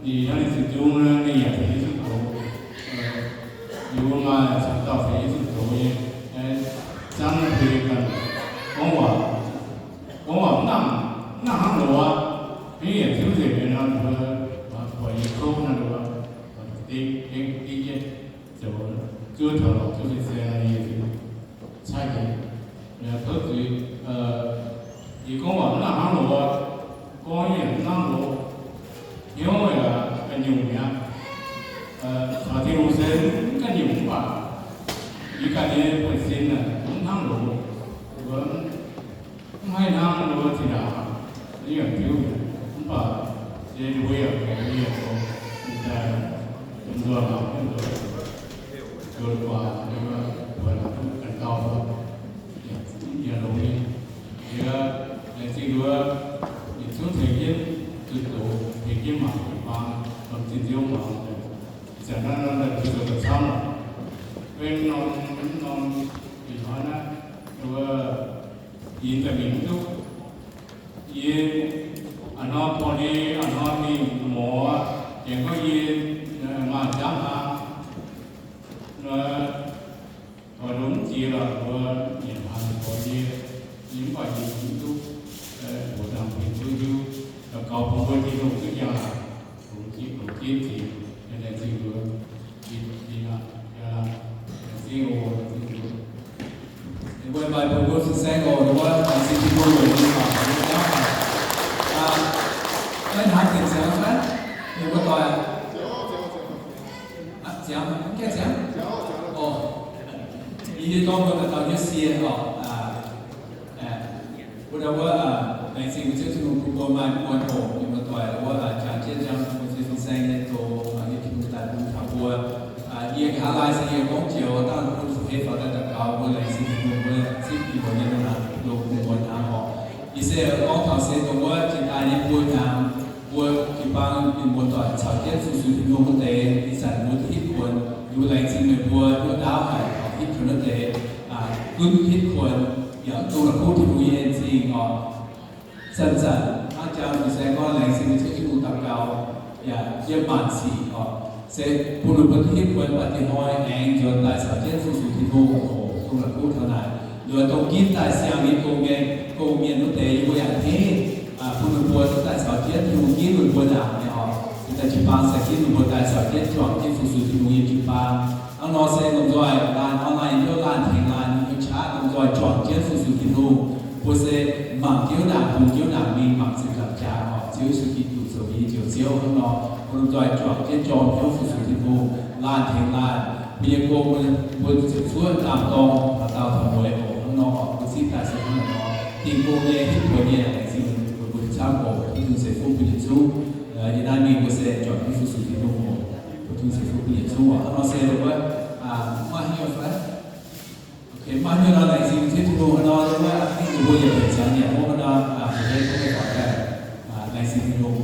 ninh nor ninh ziouc nzung nor ninh yaac tengx Yesu zoux. Yie mbuo maaih camv dauh tengx Yesu zoux nyei, zanv naaiv deix ganh gorngv waac, gorngv waac mv nangc, mv nangc hnangv loz aqv. Hnangv yaac tiuv nzengc nyei nor, ninh mbuo buatc yie kouv naaiv loz, dengv, dengv, dengv jienv zoux, zuov taux lorqc, zuov se se yie caaiv njiec, tov zuiz, yie gorngv waac mv nangc hnangv loz, gorngv yaac mv hnangv loz, hnyouv yaac ga'nyungc mi'aqv. Caux Tin-Hungh se mv ga'nyungc mv baac yie ganh nyei buonv-sin mv hnangv loz, mv haih hnangv loz zinh ndaangc, yaac tiuv, mv baac se ninh mbuo yaac gaengh mienh, daaih nzoih mangc jienv nzoih, nzuonx guaax, buatc ganh dauh, mv bieqc longx nyei. Yie laengz zingh nduov, yietc zungv tengx jienv zunh doz, tengx jienv mangc jiu-baang, lomh zinh nziouv mangc, zanc naaiv nor daaih zunh doz daaih camv, benx norm, norm ih hnoi naaiv, wuov, yie daaih mingh mv duqv. Yie a'hnoi porv hei, a'hnoi mingh morz, aengx gorngv yie maaih nzangv hnaangx, oix longx jiex lorqc, mbuo nyanc hnaangx porv hei, yie mv baac yie mv duqv mbuox dangh bun mbuo hiuv, daux gaux bun mbuo Tin-Hungh duqv njang, longx jiex, longx jienv jiex, laengz zingh mbuo. Laengz zingh oc, laengz zingh mbuo. Ninh mbuo maaih bun mbuo fin-saeng oc, ninh mbuo laengz zingh Tin-Hungh weic ninh mangc mbuo jauv haic. Maiv hnamv gengh ziangx fai? Ninh mbuo doic. Ziangx, mv gaengh ziangx? Oc. Yie nyei dorn mbuo daux gaux nyei sie oc. Wuov ndau wuov, laengz zingh mbuo Ziouv Tin-Hungh bun mbuo maaih muonz hoc, ninh mbuo doic wuov, jangx jienv njang mbuo Ziouv fin-saeng nyei doz, yie Tin-Hungh daaih bun taux mbuo. Yie nqa'haav laai se yie gorngv joux dangh bun fu-hei faaux daaih daux gaux, mbuo laengz zingh Tin-Hungh, mbuo zipv Tin-Hungh nyei longx, longx bun mbuo hnangv oc. Yie se gorngv taux se dongh wuov jiex daaih nyei buo hnyangx, mbuo jiu-baang mienh muoz-doic caux jienv fu-sux Tin-Hungh wuov deix, ih zanc mbuo duqv hitv kuonx, yie mbuo laengz zingh meih mbuo hnyouv ndaauv haic, hitv kuonx wuov deix, gunv hitv kuonx, yaac dongh la'kuqv Tin-Hungh nyei en zingh oc. Zanc-zanc hnangv jang fin-saeng gorngv, laengz zingh mbuo Ziouv Tin-Hungh daux gaux, yaac yiem maanc sic oc. Se bun ninh mbuo duqv hitv kuonx baac dingh hnoi aengx nzuonx daaih caux jienv fu-sux Tin-Hungh oc. Dongh la'kuqv taux naaic, nzuonx dongh ginv daaih siang nyei gong-mienh, gong-mienh wuov deix yie mbuo yaac hneiv, bun ninh mbuo duqv daaih caux jienv Tin-Hungh ginv ninh mbuo ndaangc nyei oc. Daaih jiu-baang se ginv ninh mbuo daaih caux jienv juangc jienv fu-sux Tin-Hungh nyei jiu-baang. Hnangv nor se lomh nzoih laanh online, yie hnyouv laanh tengx laanh, yie hnyouv qaqv lomh nzoih juangc jienv fu-sux Tin-Hungh. Mbuo se mangc jienv ndaangc, hungx jienv ndaangc mingh, mangc zinh ndaangc jaax oc. Ziouv Yesu Giduc Tin-Hungh zoux nyei njoux Ziouv hnangv nor, mbuo lomh nzoih juangc jienv jorm hnyouv fu-sux Tin-Hungh, laanh tengx laanh, mbuo nyei gong, mbuo ziepc zuoqv ndaam-dorng, haaix dauh taux mueiz oc. Hnangv nor oc, mbuo zipv daaih se hnangv naaic nor, Tin-Hungh nyei, Tin-Hungh nyei, laengz zingh mbuo camv oc. Tov Tin-Hungh ceix fuqv bun yietc zungv. Yie naaiv mingh mbuo se juangc jienv fu-sux Tin-Hungh oc. Tov Tin-Hungh ceix fuqv bun yietc zungv oc. Hnangv nor se wuov, maaih haaix nyungc fai? Ok, maaih haaix nyungc nor, laengz zingh Tin-Hungh nor, wuov, ninh mbuo yietc liuz ziangx nyanc wuov nor, mbuo hnangv nor daaih, laengz zingh Tin-Hungh,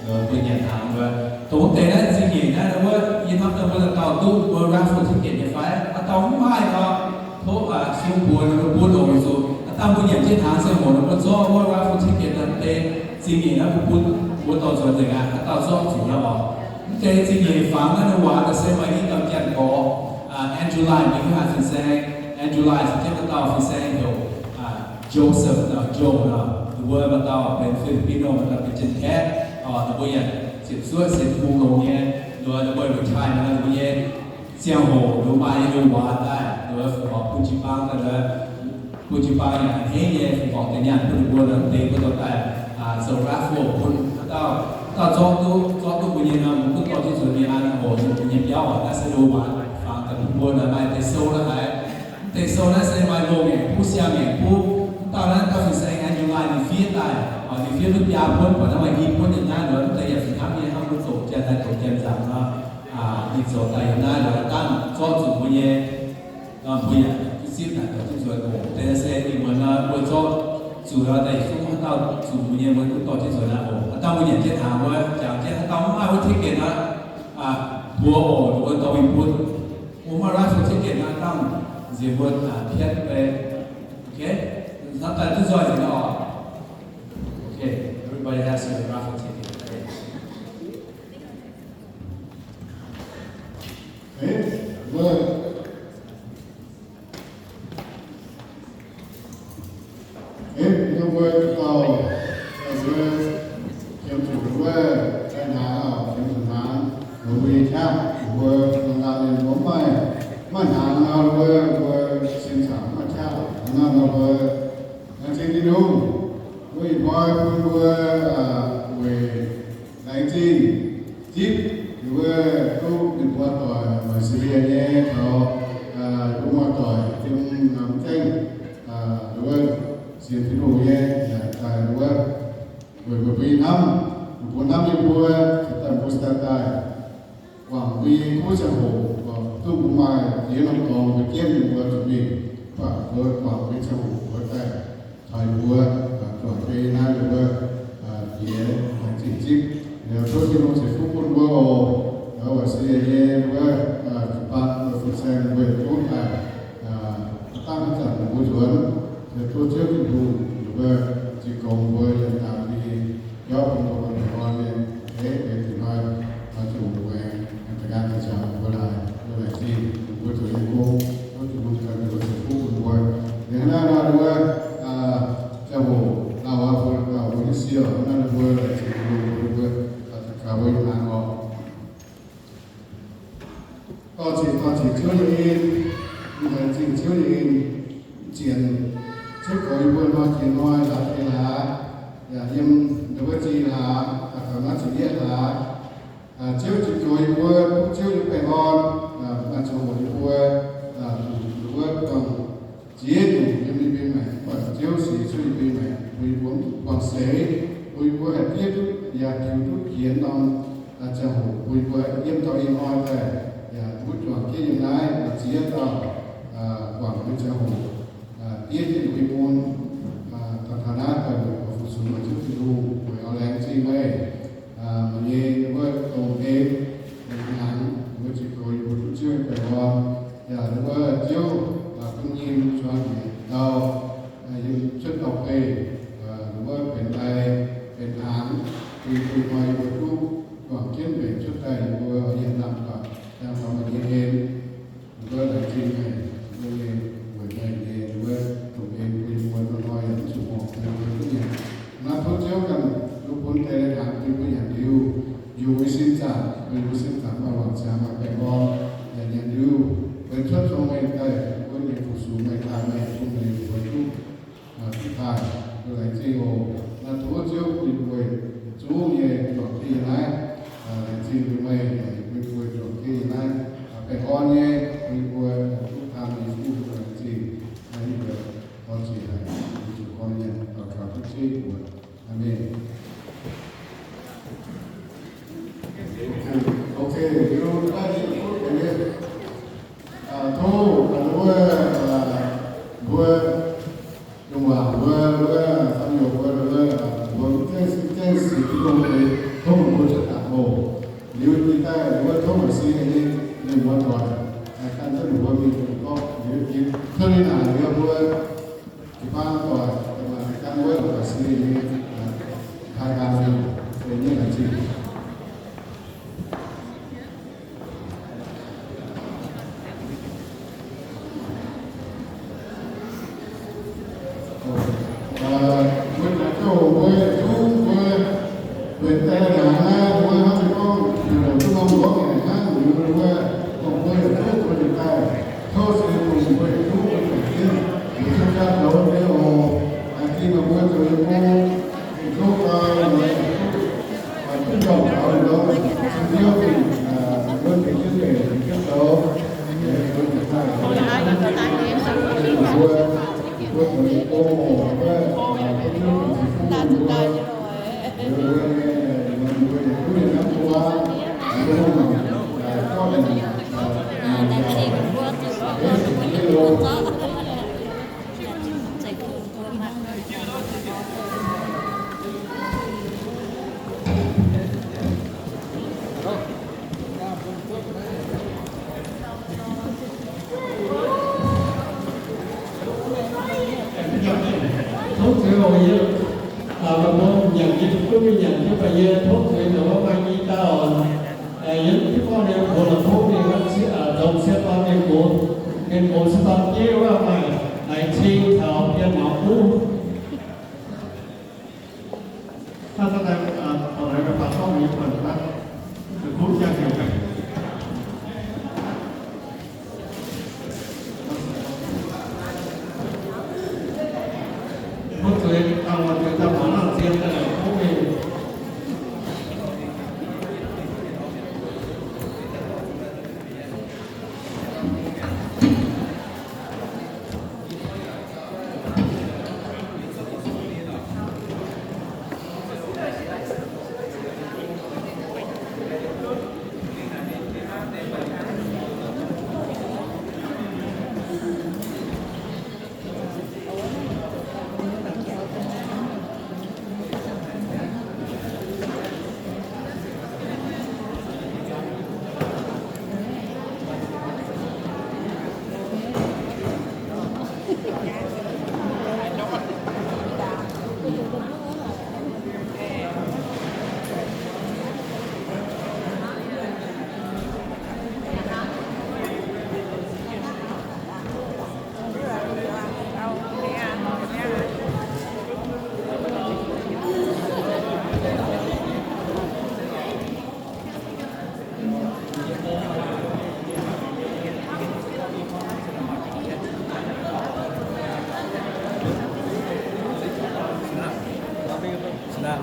mbuo nyanc hnaangx wuov. Dongh wuov deix naaiv zingh nyeic naaiv wuov, yie hnamv daaih mbuo dauh dauh duqv mbuo raffle ticket nyei fai? Haaix dauh mv maaih nor, tov sung mbuox ninh mbuo bun oc. Zuqc haaix dauh mbuo nyanc jienv hnaangx ziangh hoc ninh mbuo zorqv wuov raffle ticket naaiv deix zingh nyeic naaiv mbuo bun mbuo dorh nzuonx nzengc aqv. Haaix dauh zorqv zuqc naaiv oc. Mv deix zingh nyeic fangx naaiv ninh waac daaih se maaih i dauh janx-gorx, Angelina, mingh haaix fin-saeng. Angelina se jienv maaih dauh fin-saeng heuc Joseph nor, Joe nor, ninh mbuo maaih dauh benx Filipino, maaih dauh benx Janx-Kaeqv. Ninh mbuo yaac ziepc zuoqv sienx Tin-Hungh longx nyei. Ninh mbuo, ninh mbuo retire nor, ninh mbuo nyei ziangh hoc ninh mbuo maaih nyei waac daaih, ninh mbuo fungx horc bun jiu-baang daaih, bun jiu-baang yaac a'hneiv nyei fungx horc deix nyaanh bun ninh mbuo nor, mv deix mbuo dorh daaih zoux raffle bun haaix dauh, haaix dauh zorqv duqv, zorqv duqv mbuo nyei nor, mbuo gunv dorh jienv nzuonx mingh an oc, mbuo nyei biauv oc. Naaiv se loz-waac fangx daaih bun mbuo nor, maaih deix sou naaiv haiz. Mv deix sou naaiv se maaih loz-ngaengc buv, siang-ngaengc buv. Mv dauh naaiv dauh fin-saeng Angelina ninh fiev daaih, ninh fiev duqv biaa buonv, buatc naaiv maaih i buonv yiem naaiv nor, mv deix yaac fih hnangv nyei, hnangv mbuo doqc janx daaih doqc janx nzaangc nor, ninh zoux daaih yiem naaiv nor, dangh zorqv zuqc mbuo nyei, mbuo yaac duqv zipv naaic doqc duqv nzuonx oc. Deix se ih muonz nor mbuo zorqv zuqc nor, daaih zungv haaix dauh zuqc mbuo nyei, mbuo duqv dorh jienv nzuonx naaiv oc. Haaix dauh mbuo nyanc jienv hnaangx wuov, jangx jienv haaix dauh mv maaih wuov ticket nor, mbuox oc, ninh mbuo dorh mingh bun. Mbuo maaih raffle ticket nor, dangh nziex mbuo piatv bei. Ok, hnamv daaih duqv nzoih nzengc nor. Ok, everybody has a raffle ticket. Mbuo dauh, mbuo qiemx zuqc wuov, daaih hnaangx oc, qiemx zuqc hnaangx, mbuo nyei qaqv, mbuo norm ganh mienh mbuo mv maaih, mv maaih hnaangx nor, mbuo, mbuo sin zaangc mv maaih qaqv, hnangv naaiv nor mbuo laengz zingh Tin-Hungh, mbuo ih hnoi bun mbuo weic laengz zingh zipv ninh mbuo duqv ninh mbuo doic Australia nyei taux, ninh mbuo doic yiem norm zengv, ninh mbuo sienx Tin-Hungh nyei, daaih ninh mbuo weic mbuo hnamv, mbuo hnamv yiem mbuo, daaih mbuo daaih daaih guangc mbuo nyei kuv ziangh hoc, duqv mbuo maaih diex norm dorngx mbuo jienv ninh mbuo zuqc mingh, mv baac mbuo guangc mbuo nyei ziangh hoc mbuo daaih taux mbuo juangc jienv naaiv ninh mbuo diex laengz zingh zipv. Tov Tin-Hungh ceix fuqv bun mbuo oc. Australia nyei wuov jiu-baang mbuo fin-saeng mbuo yietc zungv daaih, dangh haaix zanc mbuo nzuonx, tov Ziouv Tin-Hungh ninh mbuo zinh gongx mbuo yiem naaiv mingh, biauv bun mbuo baengh orn nyei, eix benx tin-hnoi zuqc muangx da'nqaang da'nqaang mbuo laaix, mbuo laengz zingh mbuo zoux nyei gong, tov Tin-Hungh ceix fuqv bun mbuo. Liuz hnangv naaiv nor, mbuo ziangh hoc lauh aqv, mbuo lauh mbuo nyei siou, hnangv naaiv mbuo laengz zingh Tin-Hungh bun mbuo, daux gaux mbuo nyei hnaangx oc. Dorh ziec, dorh ziec Ziouv nyei en, laengz zingh Ziouv nyei en, zienc Ziouv goux yie mbuo hnoi jiex hnoi, hlaax jiex hlaax, yaac yiem ndau wuov zih hlaax, daaih taux naaiv ziepc yietv hlaax. Ziouv zungv goux yie mbuo, duqv Ziouv nyei baengh orn, maaih ziangh hoc yie mbuo zuqc ndau wuov buangh ziex nyungc yiem ninh mbuo maengc, mv baac Ziouv sienx Ziouv yie mbuo maengc, bun yie mbuo mv zuqc buangh seix, bun yie mbuo haih diev duqv yaac tiux duqv pienx norm ziangh hoc, bun yie mbuo yiem taux ih hnoi daaih yaac duqv juangc jienv yiem naaiv ziex dauh guangc nyei ziangh hoc, diev jienv mbuo nyei mun, daaih taux naaiv daaih weic fu-sux meih Ziouv Tin-Hungh, weic oix laengz zingh meih, meih nyei wuov domh en, meih nyei hnaangx, mbuo zungv goux yie mbuo duqv Ziouv nyei baengh orn, yaac wuov Ziouv bun yie mbuo zuangx hnyouv ndau, yiem cuotv ndau-beih, wuov benx lai, benx hnaangx, bun yie mbuo hnoi yie mbuo duqv juangc jienv mbenc cuotv daaih yie mbuo yietc lamh baac yangh taux meih nyei en. Mbuo laengz zingh meih, mbuo nyei weic meih nyei wuov domh en bun yie mbuo hnoi-hnoi yaac mv zuqc horpc meih mbuo duqv nyanc. Naaiv tov Ziouv ganh duqv bun deix hnaangx bun mbuo nyanc liuz, yungz mbuo sin zaangc, bun mbuo sin zaangc maaih wangc ziangx maaih baengh orn, yaac nyanc liuz benx cuotv cong-mengh daaih, mbuo nyei fu-sux meih, taaih meih, bun meih mbuo duqv duqv taaih. Mbuo laengz zingh oc. Naaiv tov Ziouv bun mbuo yietc zungv nyei juangc Gaengh sienx Tin-Hungh deix, tov meih mbuo cuotv daaih oc. Liuz jiex daaih mbuo tov Maiv Sing nyei muoz-doic gan jienv mbuo mingh gorngv liuz jiex. Cuotv liuz naaic liuz mbuo jiu-baang doic gan wuov Maiv Sing nyei taaih gan mingh, nyei laengz zingh. Mbuo jangx jouh mbuo yietc zungv mbuo mbenc deix naaic naaiv mbuo hnangv gorngv heuc duqv norm gorngv ngaengc hnangv liuz mbuo, dongh mbuo yietc zungv mbuo jiex daaih tov Singx Lingh bun mbuo yietc zungv mbuo zuqc jienv liuz cuotv jatv zoux nyei oc. Laengz zingh meih mbuo zoux nyei gong, Tin-Hungh gau, meih mbuo yietc zungv Tov zuiz oc, yie, meih mbuo nyanc yie duqv mingh nyanc jienv baac yie tov zuiz dongh wuov maaih i dauh, yie mv hiuv gorngv ninh mbuo la'kuqv mingh wuov nzong sieqv dorn mienh gox, mienh gox sieqv dorn jieqv wuov maaih laengz cing caux pien maux kuv.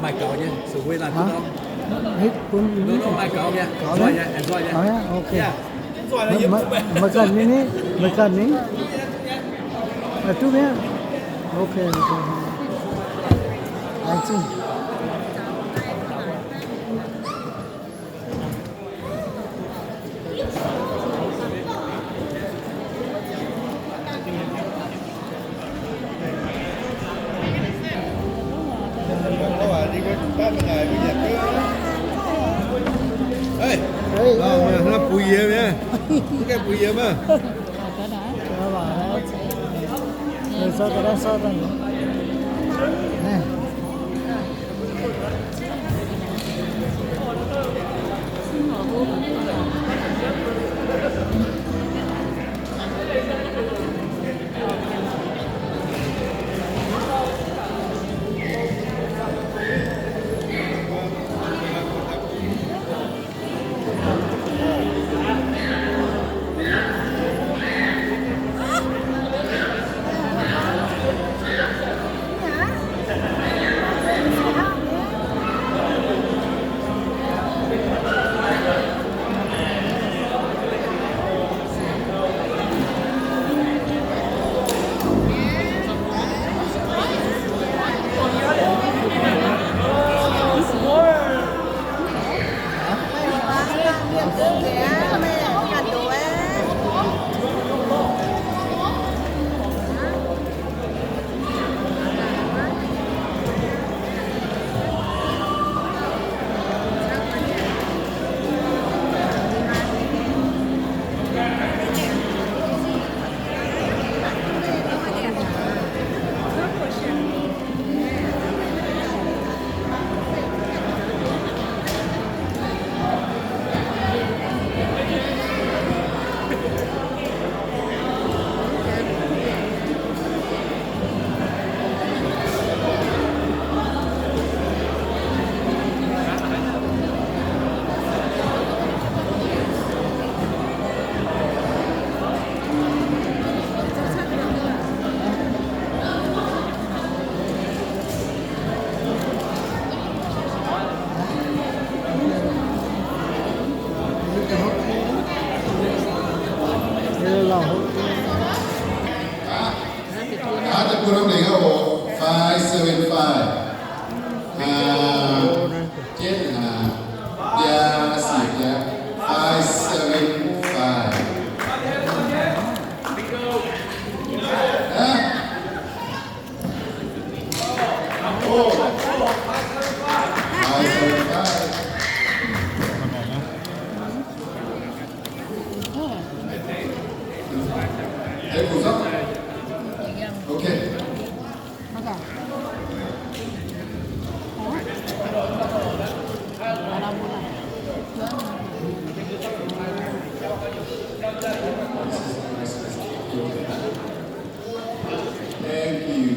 Maaih gaux nyei, sou hui naaic. Hah? Bun maaih gaux nyei. Gaux nyei? Gaux nyei? Ok. Meih ganh mingh ni, meih ganh mingh. Duqv mi'aqv. Ok, ok. Laengz zingh. Bun yie mi'aqv. Gaengh bun yie maah. Thank you.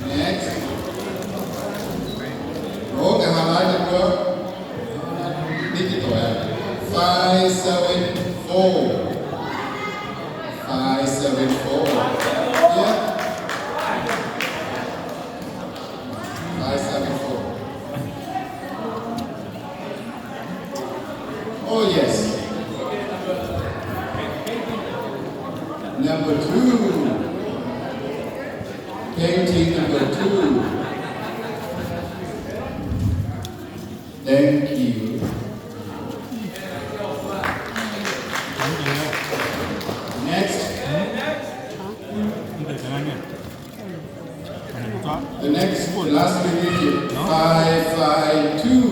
Next. Ov, ga'haav laaiv deix mbuo. Ninh jiex doic aqv. Five seven four. Five seven four. Yep. Five seven four. Oh, yes. Number two. Painting number two. Thank you. Next. The next, the last figure here, five five two.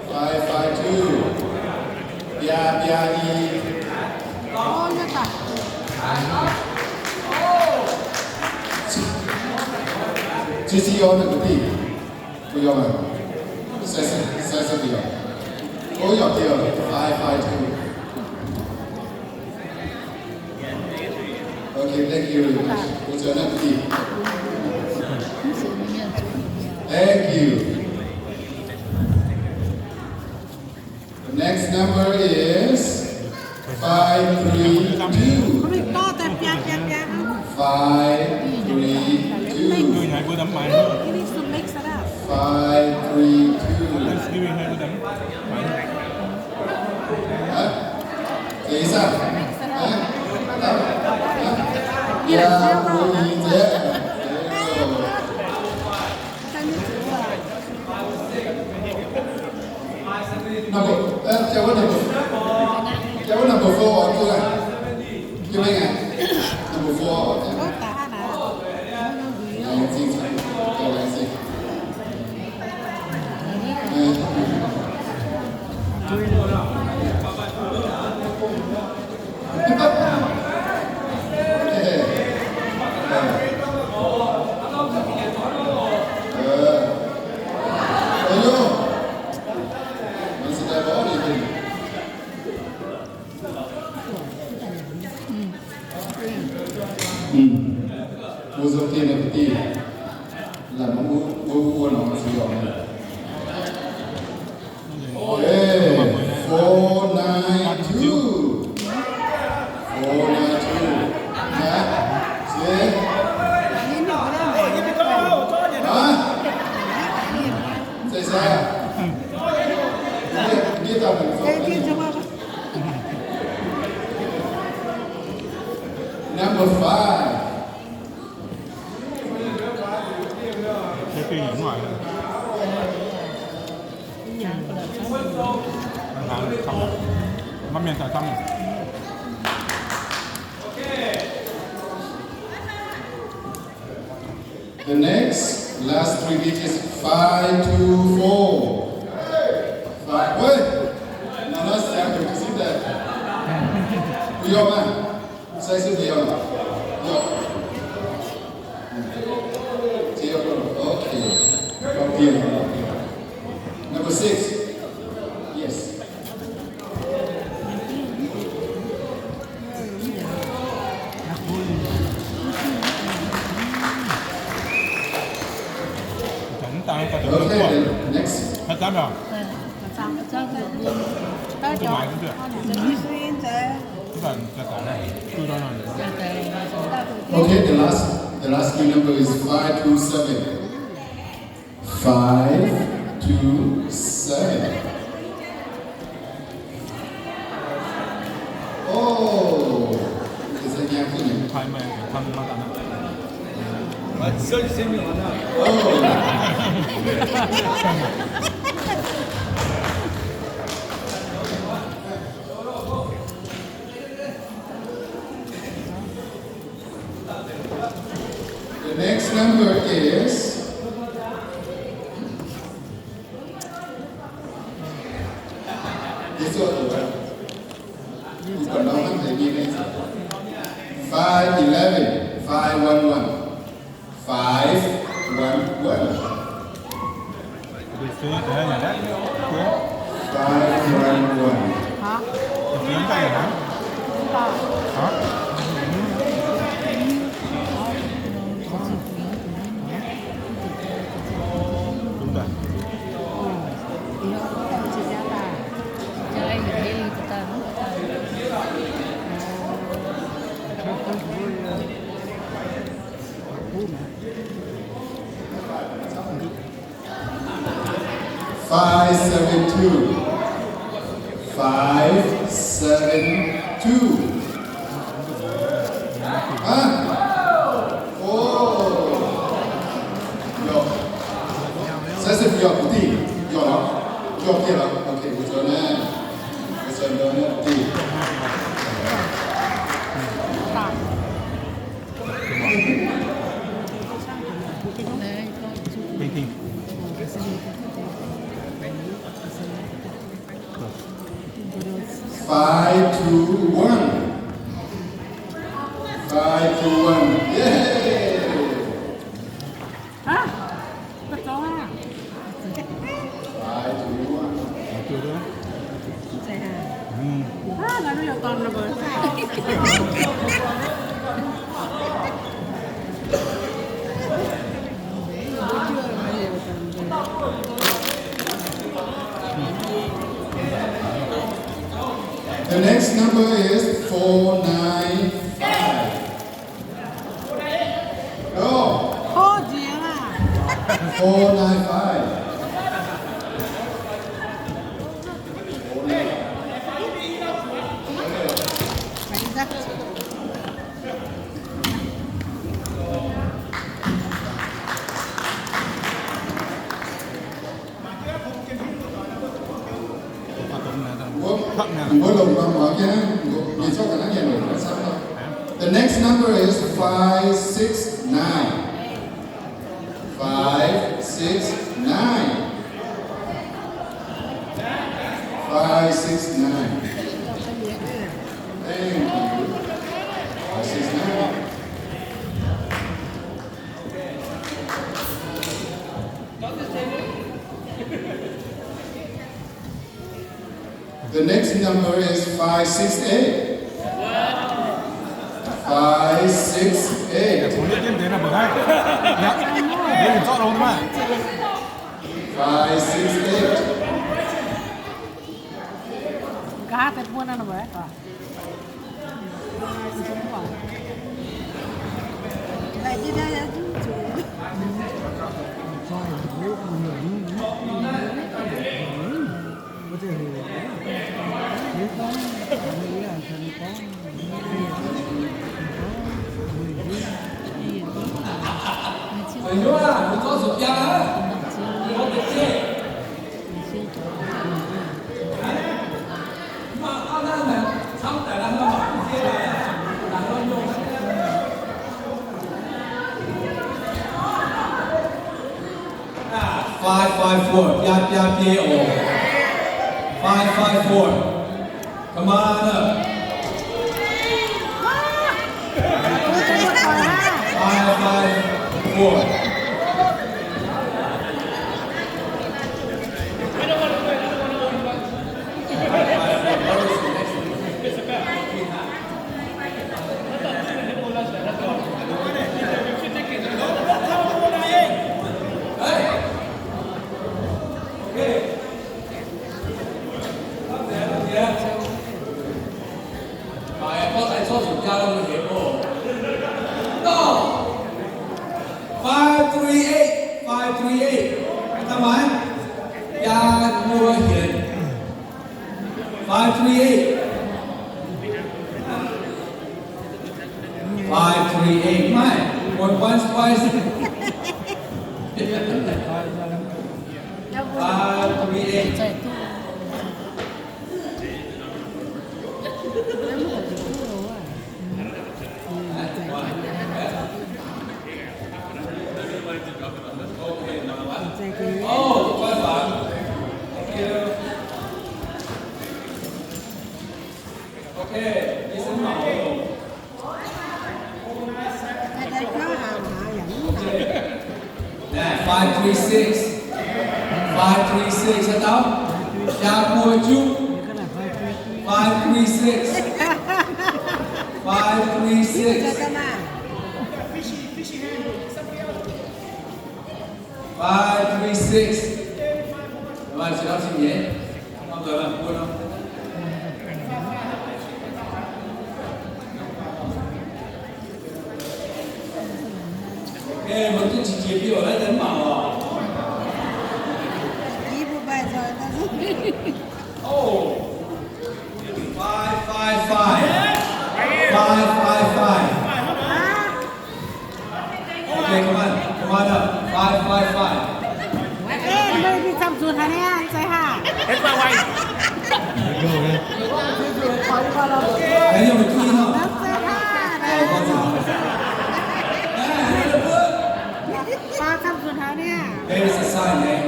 Five five two. Biaa biaa i. Ov, yie daaih. Zi, zi, zi, yie naaic ga'diev. Mbuo yiem aqv. Sai, sai, sai, mbuo yiem. Ov, yiem diex, five five two. Okay, thank you very much. Thank you. The next number is five three two. Five three two. Five three two. Hah? Hah? Hah? Yeah, yeah. Number, eh, jauv wuov number, jauv wuov number four oc, duqv aqv. Jauv mengh aqv. Number four oc. Laengz zingh, laengz zingh. Mbuo zoux dien naaic dien, laaix mbuo, mbuo, mbuo nor zuiz oc. Hey, four nine two. Four nine two. Hah? Se? Hah? Se sai? Ndiev, ndiev dauh mangc zoux. Number five. The next, last three digits, five two four. Five, wait. Now let's have to see that. Mbuo yiem aqv. Sai se mbuo yiem aqv. Yiem. Zero. Okay. Number six. Yes. Okay, the next. Okay, the last, the last few number is five two seven. Five two seven. Oh, is it Yankee? Oh. The next number is, this one, five eleven, five one one. Five one one. Hả? Hả? Đúng rồi. Five seven two. Five seven two. Hả? Ồ. Yog. Sai sib yog bung dih. Yog lorqc. Yog dih lorqc. Ok, mbuo zoux naaiv. Mbuo zoux naaiv bung dih. Five two one. Five two one. Yay! Hả? Có số à? Five two one. Hả? Nó có toàn là bởi sao? The next number is four nine five. No. Hô diex aqv. Four nine five. Mbuo longc norm muangx jienv, mbuo mienh zorqv ga'naaiv nyanc longc camv. The next number is five six nine. Five six nine. Five six nine. Thank you. Five six nine. The next number is five six eight. Five six eight. Five six eight. Five five four, biaa biaa biei oc. Five five four. Come on up. Five five four. Five three eight, five three eight. Five three eight. Five three eight. Maiv, one, one, five. Five three eight. Five three six. Five three six, haaix dauh? Jaa buo juqv. Five three six. Five three six. Five three six. Mv baac se nor cin nyeic. Nor nqoi mv buo nor. Eh, mbuo duqv qiex jiez biouv naaiv deix mv mangc oc. Oh. Five, five, five. Five, five, five. Okay, come on. Come on up. Five, five, five. Eh, mbuo mingh camv-nzunc haaix nyungc, zeiz haaix? X Y Y. Zeiz haaix? Maybe it's a sign, eh?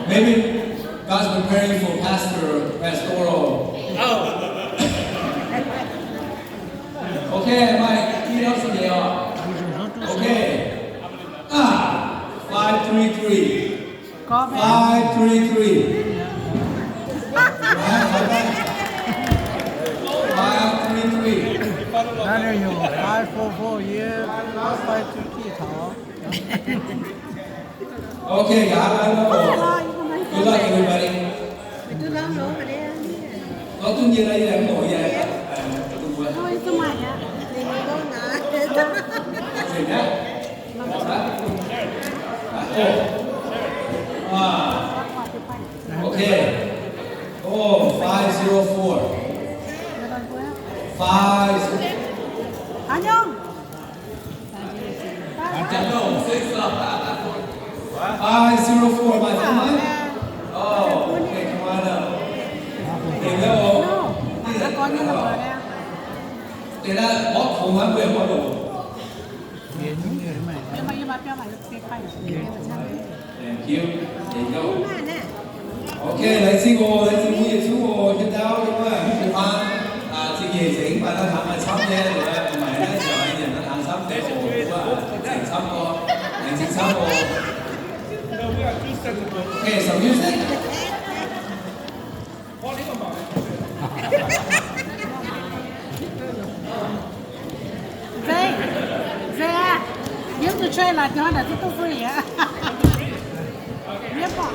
Maybe God's preparing for pastor, pastoral. Oh. Okay, Mike, you know, okay. Ah, five three three. Five three three. Five three three. Five four four, yeah, five three three. Okay, guys, good luck, everybody. Có tuân nhiên đây là ngồi vậy. Ôi, nhá. Ôi. À. Okay. Oh, five zero four. Five. Five zero four, my friend. Oh, okay, come on up. Để đó, bóp không hả, quên bóp rồi. Thank you. There you go. Okay, laengz zingh oc, laengz zingh mbuo yietc zungv oc, hietv ndau, yie mbuo mv baac zingh nyeic nzengc, mv baac naaiv hnangv maaih camv nyei, maaiz naaiv ziangx nyanc naaiv hnangv camv deix oc, mv baac nzengc camv oc, laengz zingh camv oc. Okay, some music. Nzengc, nzengc aqv. Yiem zuqc try laaix jauv naaic duqv duqv fui aqv. Yiem oc.